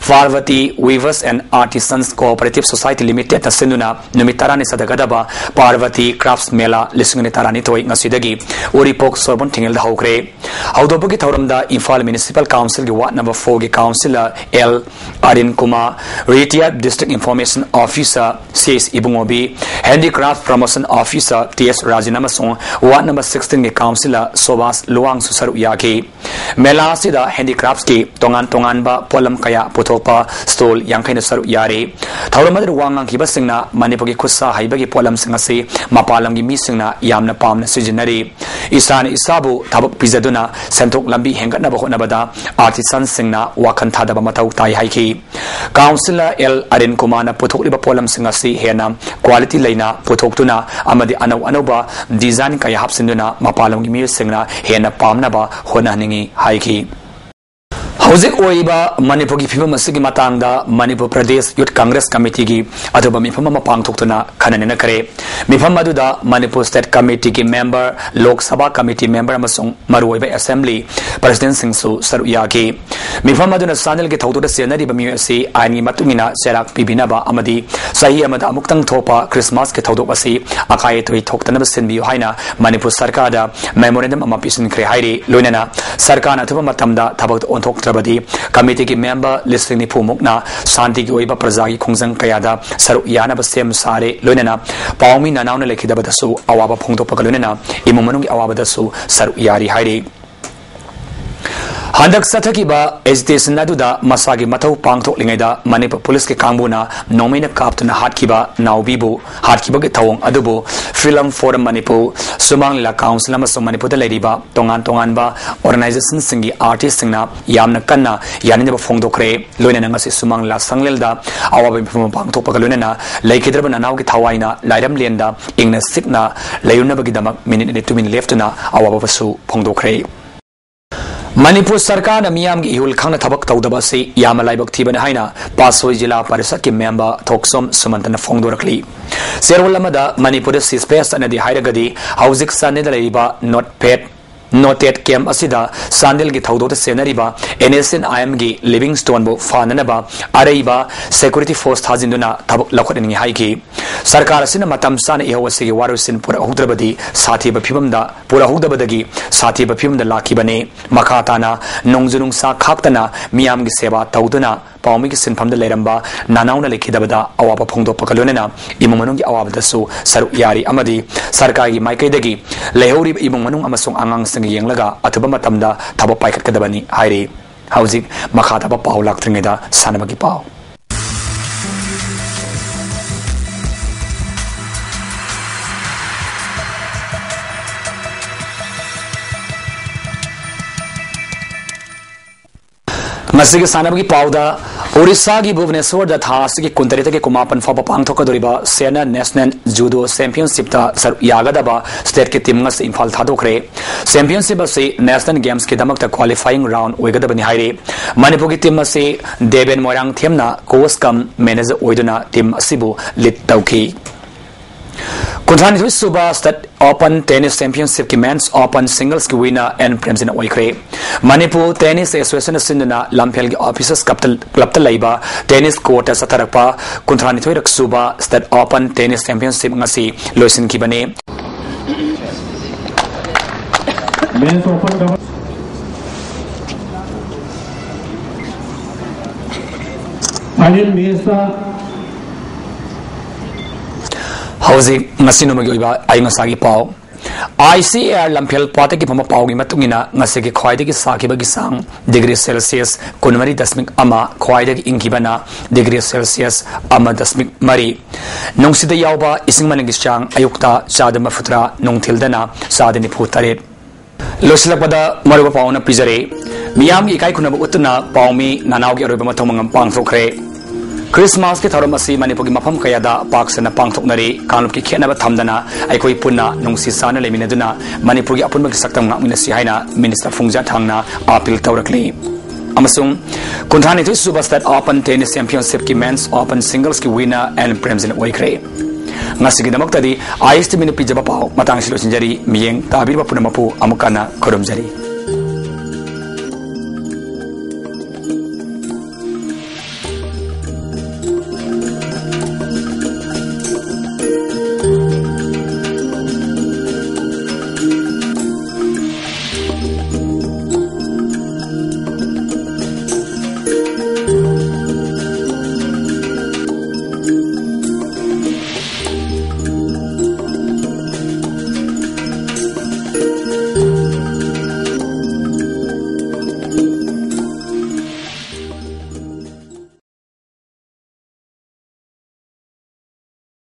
Parvati Weavers and Artisans Cooperative Society Limitedꯅ ꯁꯤꯟꯗꯨꯅ ꯅꯨꯃꯤꯠ ꯇꯔꯥꯅꯤ ꯆꯠꯊꯒꯗꯕ Parvati Crafts Mela ꯂꯤꯁꯤꯡ ꯑꯅꯤ ꯇꯔꯥꯅꯤꯊꯣꯏ ꯉꯁꯤꯗꯒꯤ ꯎꯔꯤꯄꯣꯛ ꯁꯣꯔꯕꯣꯟ ꯊꯤꯡꯉꯦꯜꯗ ꯍꯧꯈ꯭ꯔꯦ꯫ ꯍꯧꯗꯣꯛꯄꯒꯤ ꯊꯧꯔꯝꯗ Imphal Municipal Councilꯒꯤ Ward number fourꯒꯤ councillor L ꯑꯔꯤꯟ Kumar, retired District Information Officer C.S. ꯏꯕꯨꯡꯉꯣꯕꯤ, Handicraft Promotion Officer T.S. ꯔꯥꯖꯤꯟ ꯑꯃꯁꯨꯡ Ward number sixteenꯒꯤ councillor ꯁꯣꯕꯥꯁ ꯂꯨꯋꯥꯡꯁꯨ ꯁꯔꯨꯛ ꯌꯥꯈꯤ꯫ ꯃꯦꯂꯥ ꯑꯁꯤꯗ handicraftꯀꯤ ꯇꯣꯉꯥꯟ ꯇꯣꯉꯥꯟꯕ ꯄꯣꯠꯂꯝ ꯀꯌꯥ ꯄꯨꯊꯣꯛꯄ stall ꯌꯥꯡꯈꯩꯅ ꯁꯔꯨꯛ ꯌꯥꯔꯤ꯫ ꯊꯧꯔꯝ ꯑꯗꯨꯗ ꯋꯥ ꯉꯥꯡꯈꯤꯕꯁꯤꯡꯅ ꯃꯅꯤꯄꯨꯔꯒꯤ ꯈꯨꯠꯁꯥ ꯍꯩꯕꯒꯤ ꯄꯣꯠꯂꯝꯁꯤꯡ ꯑꯁꯤ ꯃꯄꯥꯟ ꯂꯝꯒꯤ ꯃꯤꯁꯤꯡꯅ ꯌꯥꯝꯅ ꯄꯥꯝꯅ ꯁꯤꯖꯤꯟꯅꯔꯤ꯫ ꯏꯁꯥꯅ ꯏꯁꯥꯕꯨ ꯊꯕꯛ ꯄꯤꯖꯗꯨꯅ ꯁꯦꯟꯊꯣꯛ ꯂꯝꯕꯤ ꯍꯦꯟꯒꯠꯅꯕ ꯍꯣꯠꯅꯕꯗ artisanꯁꯤꯡꯅ ꯋꯥꯈꯜ ꯊꯥꯗꯕ ꯃꯊꯧ ꯇꯥꯏ ꯍꯥꯏꯈꯤ꯫ Councillor ꯑꯦꯜ ꯑꯔꯤꯟ ꯀꯨꯃꯥꯔꯅ ꯄꯨꯊꯣꯛꯂꯤꯕ ꯄꯣꯠꯂꯝꯁꯤꯡ ꯑꯁꯤ ꯍꯦꯟꯅ quality ꯂꯩꯅ ꯄꯨꯊꯣꯛꯇꯨꯅ ꯑꯃꯗꯤ ꯑꯅꯧ ꯑꯅꯧꯕ design ꯀꯌꯥ ꯍꯥꯞꯆꯤꯟꯗꯨꯅ ꯃꯄꯥꯟ ꯂꯝꯒꯤ ꯃꯤꯑꯣꯏꯁꯤꯡꯅ ꯍꯦꯟꯅ ꯄꯥꯝꯅꯕ ꯍꯣꯠꯅꯍꯟꯅꯤꯡꯏ ꯍꯥꯏꯈꯤ꯫ ꯍꯧꯖꯤꯛ ꯑꯣꯏꯔꯤꯕ ꯃꯅꯤꯄꯨꯔꯒꯤ ꯐꯤꯕꯝ ꯑꯁꯤꯒꯤ ꯃꯇꯥꯡꯗ ꯃꯅꯤꯄꯨꯔ ꯄ꯭ꯔꯗꯦꯁ ꯌꯨꯠ ꯀꯪꯒ꯭ꯔꯦꯁ ꯀꯃꯤꯇꯤꯒꯤ ꯑꯇꯣꯞꯄ ꯃꯤꯐꯝ ꯑꯃ ꯄꯥꯡꯊꯣꯛꯇꯨꯅ ꯈꯟꯅ ꯅꯩꯅꯈ꯭ꯔꯦ꯫ ꯃꯤꯐꯝ ꯑꯗꯨꯗ Manipur state ꯀꯃꯤꯇꯤꯒꯤ member, Lok Sabha committee member ꯑꯃꯁꯨꯡ ꯃꯔꯨꯑꯣꯏꯕ ꯑꯦꯁꯦꯝꯕ꯭ꯂꯤ ꯄ꯭ꯔꯁꯤꯗꯦꯟꯠꯁꯤꯡꯁꯨ ꯁꯔꯨꯛ ꯌꯥꯈꯤ꯫ ꯃꯤꯐꯝ ꯑꯗꯨꯅ ꯆꯥꯟꯗꯦꯜꯒꯤ ꯊꯧꯗꯣꯛꯇ ꯆꯦꯟꯅꯔꯤꯕ ꯃꯤꯑꯣꯏ ꯑꯁꯤ ꯑꯥꯏꯟꯒꯤ ꯃꯇꯨꯡ ꯏꯟꯅ ꯆꯩꯔꯥꯛ ꯄꯤꯕꯤꯅꯕ ꯑꯃꯗꯤ ꯆꯍꯤ ꯑꯃꯗ ꯑꯃꯨꯛꯇꯪ ꯊꯣꯛꯄ ꯈ꯭ꯔꯤꯁꯃꯥꯁꯀꯤ ꯊꯧꯗꯣꯛ ꯑꯁꯤ ꯑꯀꯥꯏ ꯑꯇꯣꯏ ꯊꯣꯛꯇꯅꯕ ꯁꯤꯟꯕꯤꯌꯨ ꯍꯥꯏꯅ ꯃꯅꯤꯄꯨꯔ ꯁꯔꯀꯥꯔꯗ memorandum ꯑꯃ ꯄꯤꯁꯤꯟꯈ꯭ꯔꯦ ꯍꯥꯏꯔꯤ꯫ ꯂꯣꯏꯅꯅ ꯁꯔꯀꯥꯔꯅ ꯑꯊꯨꯕ ꯃꯇꯝꯗ ꯊꯕꯛꯇ ꯑꯣꯟꯊꯣꯛꯇ꯭ꯔꯕꯗꯤ ꯀꯃꯤꯇꯤꯒꯤ ꯃꯦꯝꯕꯔ ꯂꯤꯁꯤꯡ ꯅꯤꯐꯨ ꯃꯨꯛꯅ ꯁꯥꯟꯇꯤꯒꯤ ꯑꯣꯏꯕ ꯄ꯭ꯔꯖꯥꯒꯤ ꯈꯣꯡꯖꯪ ꯀꯌꯥꯗ ꯁꯔꯨꯛ ꯌꯥꯅꯕ ꯁꯦꯝ ꯁꯥꯔꯦ꯫ ꯂꯣꯏꯅꯅ ꯄꯥꯎꯃꯤ ꯅꯅꯥꯎꯅ ꯂꯩꯈꯤꯗꯕꯗꯁꯨ ꯑꯋꯥꯕ ꯐꯣꯡꯗꯣꯛꯄꯒ ꯂꯣꯏꯅꯅ ꯏꯃꯨꯡ ꯃꯅꯨꯡꯒꯤ ꯑꯋꯥꯕꯗꯁꯨ ꯁꯔꯨꯛ ꯌꯥꯔꯤ ꯍꯥꯏꯔꯤ꯫ ꯍꯟꯗꯛ ꯆꯠꯊꯈꯤꯕ agitation ꯑꯗꯨꯗ ꯃꯁꯥꯒꯤ ꯃꯊꯧ ꯄꯥꯡꯊꯣꯛꯂꯤꯉꯩꯗ ꯃꯅꯤꯄꯨꯔ ꯄꯨꯂꯤꯁꯀꯤ ꯀꯥꯡꯕꯨꯅ ꯅꯣꯡꯃꯩꯅ ꯀꯥꯞꯇꯨꯅ ꯍꯥꯠꯈꯤꯕ ꯅꯥꯎꯕꯤꯕꯨ ꯍꯥꯠꯈꯤꯕꯒꯤ ꯊꯧꯑꯣꯡ ꯑꯗꯨꯕꯨ Film for Manipur, ꯁꯨꯃꯥꯡ ꯂꯤꯂꯥ ꯀꯥꯎꯟꯁꯤꯜ ꯑꯃꯁꯨꯡ ꯃꯅꯤꯄꯨꯔꯗ ꯂꯩꯔꯤꯕ ꯇꯣꯉꯥꯟ ꯇꯣꯉꯥꯟꯕ organisationꯁꯤꯡꯒꯤ artistꯁꯤꯡꯅ ꯌꯥꯝꯅ ꯀꯟꯅ ꯌꯥꯅꯤꯡꯗꯕ ꯐꯣꯡꯗꯣꯛꯈ꯭ꯔꯦ꯫ ꯂꯣꯏꯅꯅ ꯉꯁꯤ ꯁꯨꯃꯥꯡ ꯂꯤꯂꯥ ꯁꯪꯂꯦꯜꯗ ꯑꯋꯥꯕ ꯃꯤꯐꯝ ꯑꯃ ꯄꯥꯡꯊꯣꯛꯄꯒ ꯂꯣꯏꯅꯅ ꯂꯩꯈꯤꯗ꯭ꯔꯕ ꯅꯅꯥꯎꯒꯤ ꯊꯋꯥꯏꯅ ꯂꯥꯏꯔꯝꯂꯦꯟꯗ ꯏꯪꯅ ꯆꯤꯛꯅ ꯂꯩꯔꯨꯅꯕꯒꯤꯗꯃꯛ ꯃꯤꯅꯤꯠ ꯑꯅꯤ ꯇꯨꯃꯤꯟ ꯂꯦꯞꯇꯨꯅ ꯑꯋꯥꯕꯁꯨ ꯐꯣꯡꯗꯣꯛꯈ꯭ꯔꯦ꯫ ꯃꯅꯤꯄꯨꯔ ꯁꯔꯀꯥꯔꯅ ꯃꯤꯌꯥꯝꯒꯤ ꯏꯍꯨꯜ ꯈꯪꯅ ꯊꯕꯛ ꯇꯧꯗꯕ ꯑꯁꯤ ꯌꯥꯝꯅ ꯂꯥꯏꯕꯛ ꯊꯤꯕꯅꯤ ꯍꯥꯏꯅ ꯄꯥꯠꯁꯣꯏ ꯖꯤꯂꯥ ꯄꯔꯤꯁꯠꯀꯤ ꯃꯦꯝꯕꯔ ꯊꯣꯛꯆꯣꯝ ꯁꯨꯃꯟꯇꯅ ꯐꯣꯡꯗꯣꯔꯛꯂꯤ꯫ ꯆꯦꯔꯣꯜ ꯑꯃꯗ ꯃꯅꯤꯄꯨꯔꯗ ceasefire ꯆꯠꯅꯗꯦ ꯍꯥꯏꯔꯒꯗꯤ ꯍꯧꯖꯤꯛ ꯆꯥꯟꯗꯦꯜꯗ ꯂꯩꯔꯤꯕ ꯅꯣꯠꯄꯦꯗ ꯅꯣꯇꯦꯠ ꯀꯦꯝꯞ ꯑꯁꯤꯗ ꯆꯥꯟꯗꯦꯜꯒꯤ ꯊꯧꯗꯣꯛꯇ ꯆꯦꯟꯅꯔꯤꯕ NSCN-IMꯒꯤ ꯂꯤꯚꯤꯡꯁ꯭ꯇꯣꯟꯕꯨ ꯐꯥꯅꯅꯕ ꯑꯔꯩꯕ security force ꯊꯥꯖꯤꯟꯗꯨꯅ ꯊꯕꯛ ꯂꯧꯈꯠꯍꯟꯅꯤꯡꯏ ꯍꯥꯏꯈꯤ꯫ ꯁꯔꯀꯥꯔ ꯑꯁꯤꯅ ꯃꯇꯝ ꯆꯥꯅ ꯏꯍꯧ ꯑꯁꯤꯒꯤ ꯋꯥꯔꯣꯏꯁꯤꯟ ꯄꯨꯔꯛꯍꯧꯗ꯭ꯔꯕꯗꯤ ꯁꯥꯊꯤꯕ ꯐꯤꯕꯝꯗ ꯄꯨꯔꯛꯍꯧꯗꯕꯗꯒꯤ ꯁꯥꯊꯤꯕ ꯐꯤꯕꯝꯗ ꯂꯥꯛꯈꯤꯕꯅꯤ꯫ ꯃꯈꯥ ꯇꯥꯅ ꯅꯣꯡꯖꯨ ꯅꯨꯡꯁꯥ ꯈꯥꯛꯇꯅ ꯃꯤꯌꯥꯝꯒꯤ ꯁꯦꯕꯥ ꯇꯧꯗꯨꯅ ꯄꯥꯎꯃꯤꯒꯤ ꯁꯤꯟꯐꯝꯗ ꯂꯩꯔꯝꯕ ꯅꯅꯥꯎꯅ ꯂꯩꯈꯤꯗꯕꯗ ꯑꯋꯥꯕ ꯐꯣꯡꯗꯣꯛꯄꯒ ꯂꯣꯏꯅꯅ ꯏꯃꯨꯡ ꯃꯅꯨꯡꯒꯤ ꯑꯋꯥꯕꯗꯁꯨ ꯁꯔꯨꯛ ꯌꯥꯔꯤ ꯑꯃꯗꯤ ꯁꯔꯀꯥꯔꯒꯤ ꯃꯥꯏꯀꯩꯗꯒꯤ ꯂꯩꯍꯧꯔꯤꯕ ꯏꯃꯨꯡ ꯃꯅꯨꯡ ꯑꯃꯁꯨꯡ ꯑꯉꯥꯡꯁꯤꯡ ꯌꯦꯡꯂꯒ ꯑꯊꯨꯕ ꯃꯇꯝꯗ ꯊꯕꯛ ꯄꯥꯏꯈꯠꯀꯗꯕꯅꯤ ꯍꯥꯏꯔꯤ꯫ ꯍꯧꯖꯤꯛ ꯃꯈꯥ ꯇꯥꯕ ꯄꯥꯎ ꯂꯥꯛꯇ꯭ꯔꯤꯉꯩꯗ ꯁꯥꯟꯅꯕꯒꯤ ꯄꯥꯎ꯫ ꯑꯁꯤꯒꯤ ꯁꯥꯟꯅꯕꯒꯤ ꯄꯥꯎꯗ, ꯑꯣꯔꯤꯁꯥꯒꯤ ꯚꯨꯕꯅꯦꯁꯣꯔꯗ ꯊꯥ ꯑꯁꯤꯒꯤ ꯀꯨꯟꯇꯔꯦꯠꯇꯒꯤ ꯀꯨꯟꯃꯥꯄꯟ ꯐꯥꯎꯕ ꯄꯥꯡꯊꯣꯛꯀꯗꯧꯔꯤꯕ ꯁꯦꯅꯥ ꯅꯦꯁꯅꯦꯜ ꯖꯨꯗꯣ ꯆꯦꯝꯄꯤꯌꯟꯁꯤꯞꯇ ꯁꯔꯨꯛ ꯌꯥꯒꯗꯕ ꯁ꯭ꯇꯦꯠꯀꯤ ꯇꯤꯝ ꯉꯁꯤ ꯏꯝꯐꯥꯜ ꯊꯥꯗꯣꯛꯈ꯭ꯔꯦ꯫ ꯆꯦꯝꯄꯤꯌꯟꯁꯤꯞ ꯑꯁꯤ ꯅꯦꯁꯅꯦꯜ ꯒꯦꯝꯁꯀꯤꯗꯃꯛꯇ ꯀ꯭ꯋꯥꯂꯤꯐꯥꯏꯌꯤꯡ ꯔꯥꯎꯟ ꯑꯣꯏꯒꯗꯕꯅꯤ ꯍꯥꯏꯔꯤ꯫ ꯃꯅꯤꯄꯨꯔꯒꯤ ꯇꯤꯝ ꯑꯁꯤ ꯗꯦꯕꯦꯟ ꯃꯣꯏꯔꯥꯡꯊꯦꯝꯅ ꯀꯣꯆ ꯀꯝ ꯃꯦꯅꯦꯖꯔ ꯑꯣꯏꯗꯨꯅ ꯇꯤꯝ ꯑꯁꯤꯕꯨ ꯂꯤꯗ ꯇꯧꯈꯤ꯫ ꯀꯨꯟꯊ꯭ꯔꯥꯅꯤꯊꯣꯏ ꯁꯨꯕ ꯁ꯭ꯇꯦꯠ ꯑꯣꯄꯟ ꯇꯦꯅꯤꯁ ꯆꯦꯝꯄꯤꯌꯟꯁꯤꯞꯀꯤ ꯃꯦꯟꯁ ꯑꯣꯄꯟ ꯁꯤꯡꯒꯜꯁꯀꯤ ꯋꯤꯟꯅꯔ ꯑꯦꯟ ꯄ꯭ꯔꯦꯝꯖꯤꯠꯅ ꯑꯣꯏꯈ꯭ꯔꯦ꯫ ꯃꯅꯤꯄꯨꯔ ꯇꯦꯅꯤꯁ ꯑꯦꯁꯣꯁꯤꯌꯦꯁꯟꯅ ꯁꯤꯟꯗꯨꯅ ꯂꯝꯐꯦꯜꯒꯤ ꯑꯣꯐꯤꯁꯔꯁ ꯀ꯭ꯂꯕꯇ, ꯀ꯭ꯂꯕꯇ ꯂꯩꯕ ꯇꯦꯅꯤꯁ ꯀꯣꯔꯠꯇ ꯆꯠꯊꯔꯛꯄ ꯀꯨꯟꯊ꯭ꯔꯥꯅꯤꯊꯣꯏꯔꯛ ꯁꯨꯕ ꯁ꯭ꯇꯦꯠ ꯑꯣꯄꯟ ꯇꯦꯅꯤꯁ ꯆꯦꯝꯄꯤꯌꯟꯁꯤꯞ ꯉꯁꯤ ꯂꯣꯏꯁꯤꯟꯈꯤꯕꯅꯤ꯫ ꯃꯦꯟꯁ ꯑꯣꯄꯟ ꯗꯕꯜ ꯐꯥꯏꯅꯦꯜ ꯃꯦꯆꯇ ꯍꯧꯖꯤꯛ ꯉꯁꯤ ꯅꯣꯡꯃꯒꯤ ꯑꯣꯏꯕ ꯑꯏꯪ ꯑꯁꯥꯒꯤ ꯄꯥꯎ꯫ ꯑꯥꯏ ꯁꯤ ꯑꯦ ꯑꯥꯔ ꯂꯝꯐꯦꯜ ꯄꯥꯠꯇꯒꯤ ꯐꯪꯕ ꯄꯥꯎꯒꯤ ꯃꯇꯨꯡ ꯏꯟꯅ, ꯉꯁꯤꯒꯤ ꯈ꯭ꯋꯥꯏꯗꯒꯤ ꯁꯥꯈꯤꯕꯒꯤ ꯆꯥꯡ ꯗꯤꯒ꯭ꯔꯤ ꯁꯦꯜꯁꯤꯌꯁ ꯀꯨꯟꯃꯔꯤ ꯗꯁꯃꯤꯛ ꯑꯃ, ꯈ꯭ꯋꯥꯏꯗꯒꯤ ꯏꯪꯈꯤꯕꯅ ꯗꯤꯒ꯭ꯔꯤ ꯁꯦꯜꯁꯤꯌꯁ ꯑꯃ ꯗꯁꯃꯤꯛ ꯃꯔꯤ꯫ ꯅꯨꯡꯁꯤꯠꯇ ꯌꯥꯎꯕ ꯏꯁꯤꯡ ꯃꯅꯤꯜꯒꯤ ꯆꯥꯡ ꯑꯌꯨꯛꯇ ꯆꯥꯗ ꯃꯔꯤꯐꯨꯇꯔꯥ, ꯅꯨꯡꯊꯤꯜꯗꯅ ꯆꯥꯗ ꯅꯤꯐꯨ ꯇꯔꯦꯠ꯫ ꯂꯣꯏꯁꯤꯜꯂꯛꯄꯗ ꯃꯔꯨꯑꯣꯏꯕ ꯄꯥꯎ ꯑꯃ ꯄꯤꯖꯔꯤ꯫ ꯃꯤꯌꯥꯝꯒꯤ ꯏꯀꯥꯏ ꯈꯨꯝꯅꯕ ꯎꯠꯇꯨꯅ ꯄꯥꯎꯃꯤ ꯅꯅꯥꯎꯒꯤ ꯑꯔꯣꯏꯕ ꯃꯊꯧ ꯃꯉꯝ ꯄꯥꯡꯊꯣꯛꯈ꯭ꯔꯦ꯫ ꯈ꯭ꯔꯤꯁꯃꯥꯁꯀꯤ ꯊꯧꯔꯝ ꯑꯁꯤ ꯃꯅꯤꯄꯨꯔꯒꯤ ꯃꯐꯝ ꯀꯌꯥꯗ ꯄꯥꯛ ꯁꯟꯅ ꯄꯥꯡꯊꯣꯛꯅꯔꯤ꯫ ꯀꯥꯡꯂꯨꯞꯀꯤ ꯈꯦꯠꯅꯕ ꯊꯝꯗꯅ ꯑꯩꯈꯣꯏ ꯄꯨꯟꯅ ꯅꯨꯡꯁꯤ ꯆꯥꯟꯅ ꯂꯩꯃꯤꯟꯅꯗꯨꯅ ꯃꯅꯤꯄꯨꯔꯒꯤ ꯑꯄꯨꯟꯕꯒꯤ ꯁꯛꯇꯝ ꯉꯥꯛꯃꯤꯟꯅꯁꯤ ꯍꯥꯏꯅ ꯃꯤꯅꯤꯁꯇꯔ ꯐꯨꯡꯖꯥ ꯊꯥꯡꯅ ꯑꯥꯄꯤꯜ ꯇꯧꯔꯛꯂꯤ꯫ ꯑꯃꯁꯨꯡ ꯀꯨꯟꯊ꯭ꯔꯥꯅꯤꯊꯣꯏ ꯁꯨꯕ ꯁ꯭ꯇꯦꯠ ꯑꯣꯄꯟ ꯇꯦꯅꯤꯁ ꯆꯦꯝꯄꯤꯌꯟꯁꯤꯞꯀꯤ ꯃꯦꯟꯁ ꯑꯣꯄꯟ ꯁꯤꯡꯒꯜꯁꯀꯤ ꯋꯤꯟꯅꯔ ꯑꯦꯟ ꯄ꯭ꯔꯦꯝꯖꯤꯠꯅ ꯑꯣꯏꯈ꯭ꯔꯦ꯫ ꯉꯁꯤꯒꯤꯗꯃꯛꯇꯗꯤ ꯑꯥꯏ ꯑꯦꯁ ꯇꯤ ꯚꯤꯅ ꯄꯤꯖꯕ ꯄꯥꯎ ꯃꯇꯥꯡꯁꯤ ꯂꯣꯏꯁꯤꯟꯖꯔꯤ꯫ ꯃꯤꯠꯌꯦꯡ ꯇꯥꯕꯤꯔꯤꯕ ꯄꯨꯝꯅꯃꯛꯄꯨ ꯑꯃꯨꯛ ꯍꯟꯅ ꯈꯨꯔꯨꯝꯖꯔꯤ꯫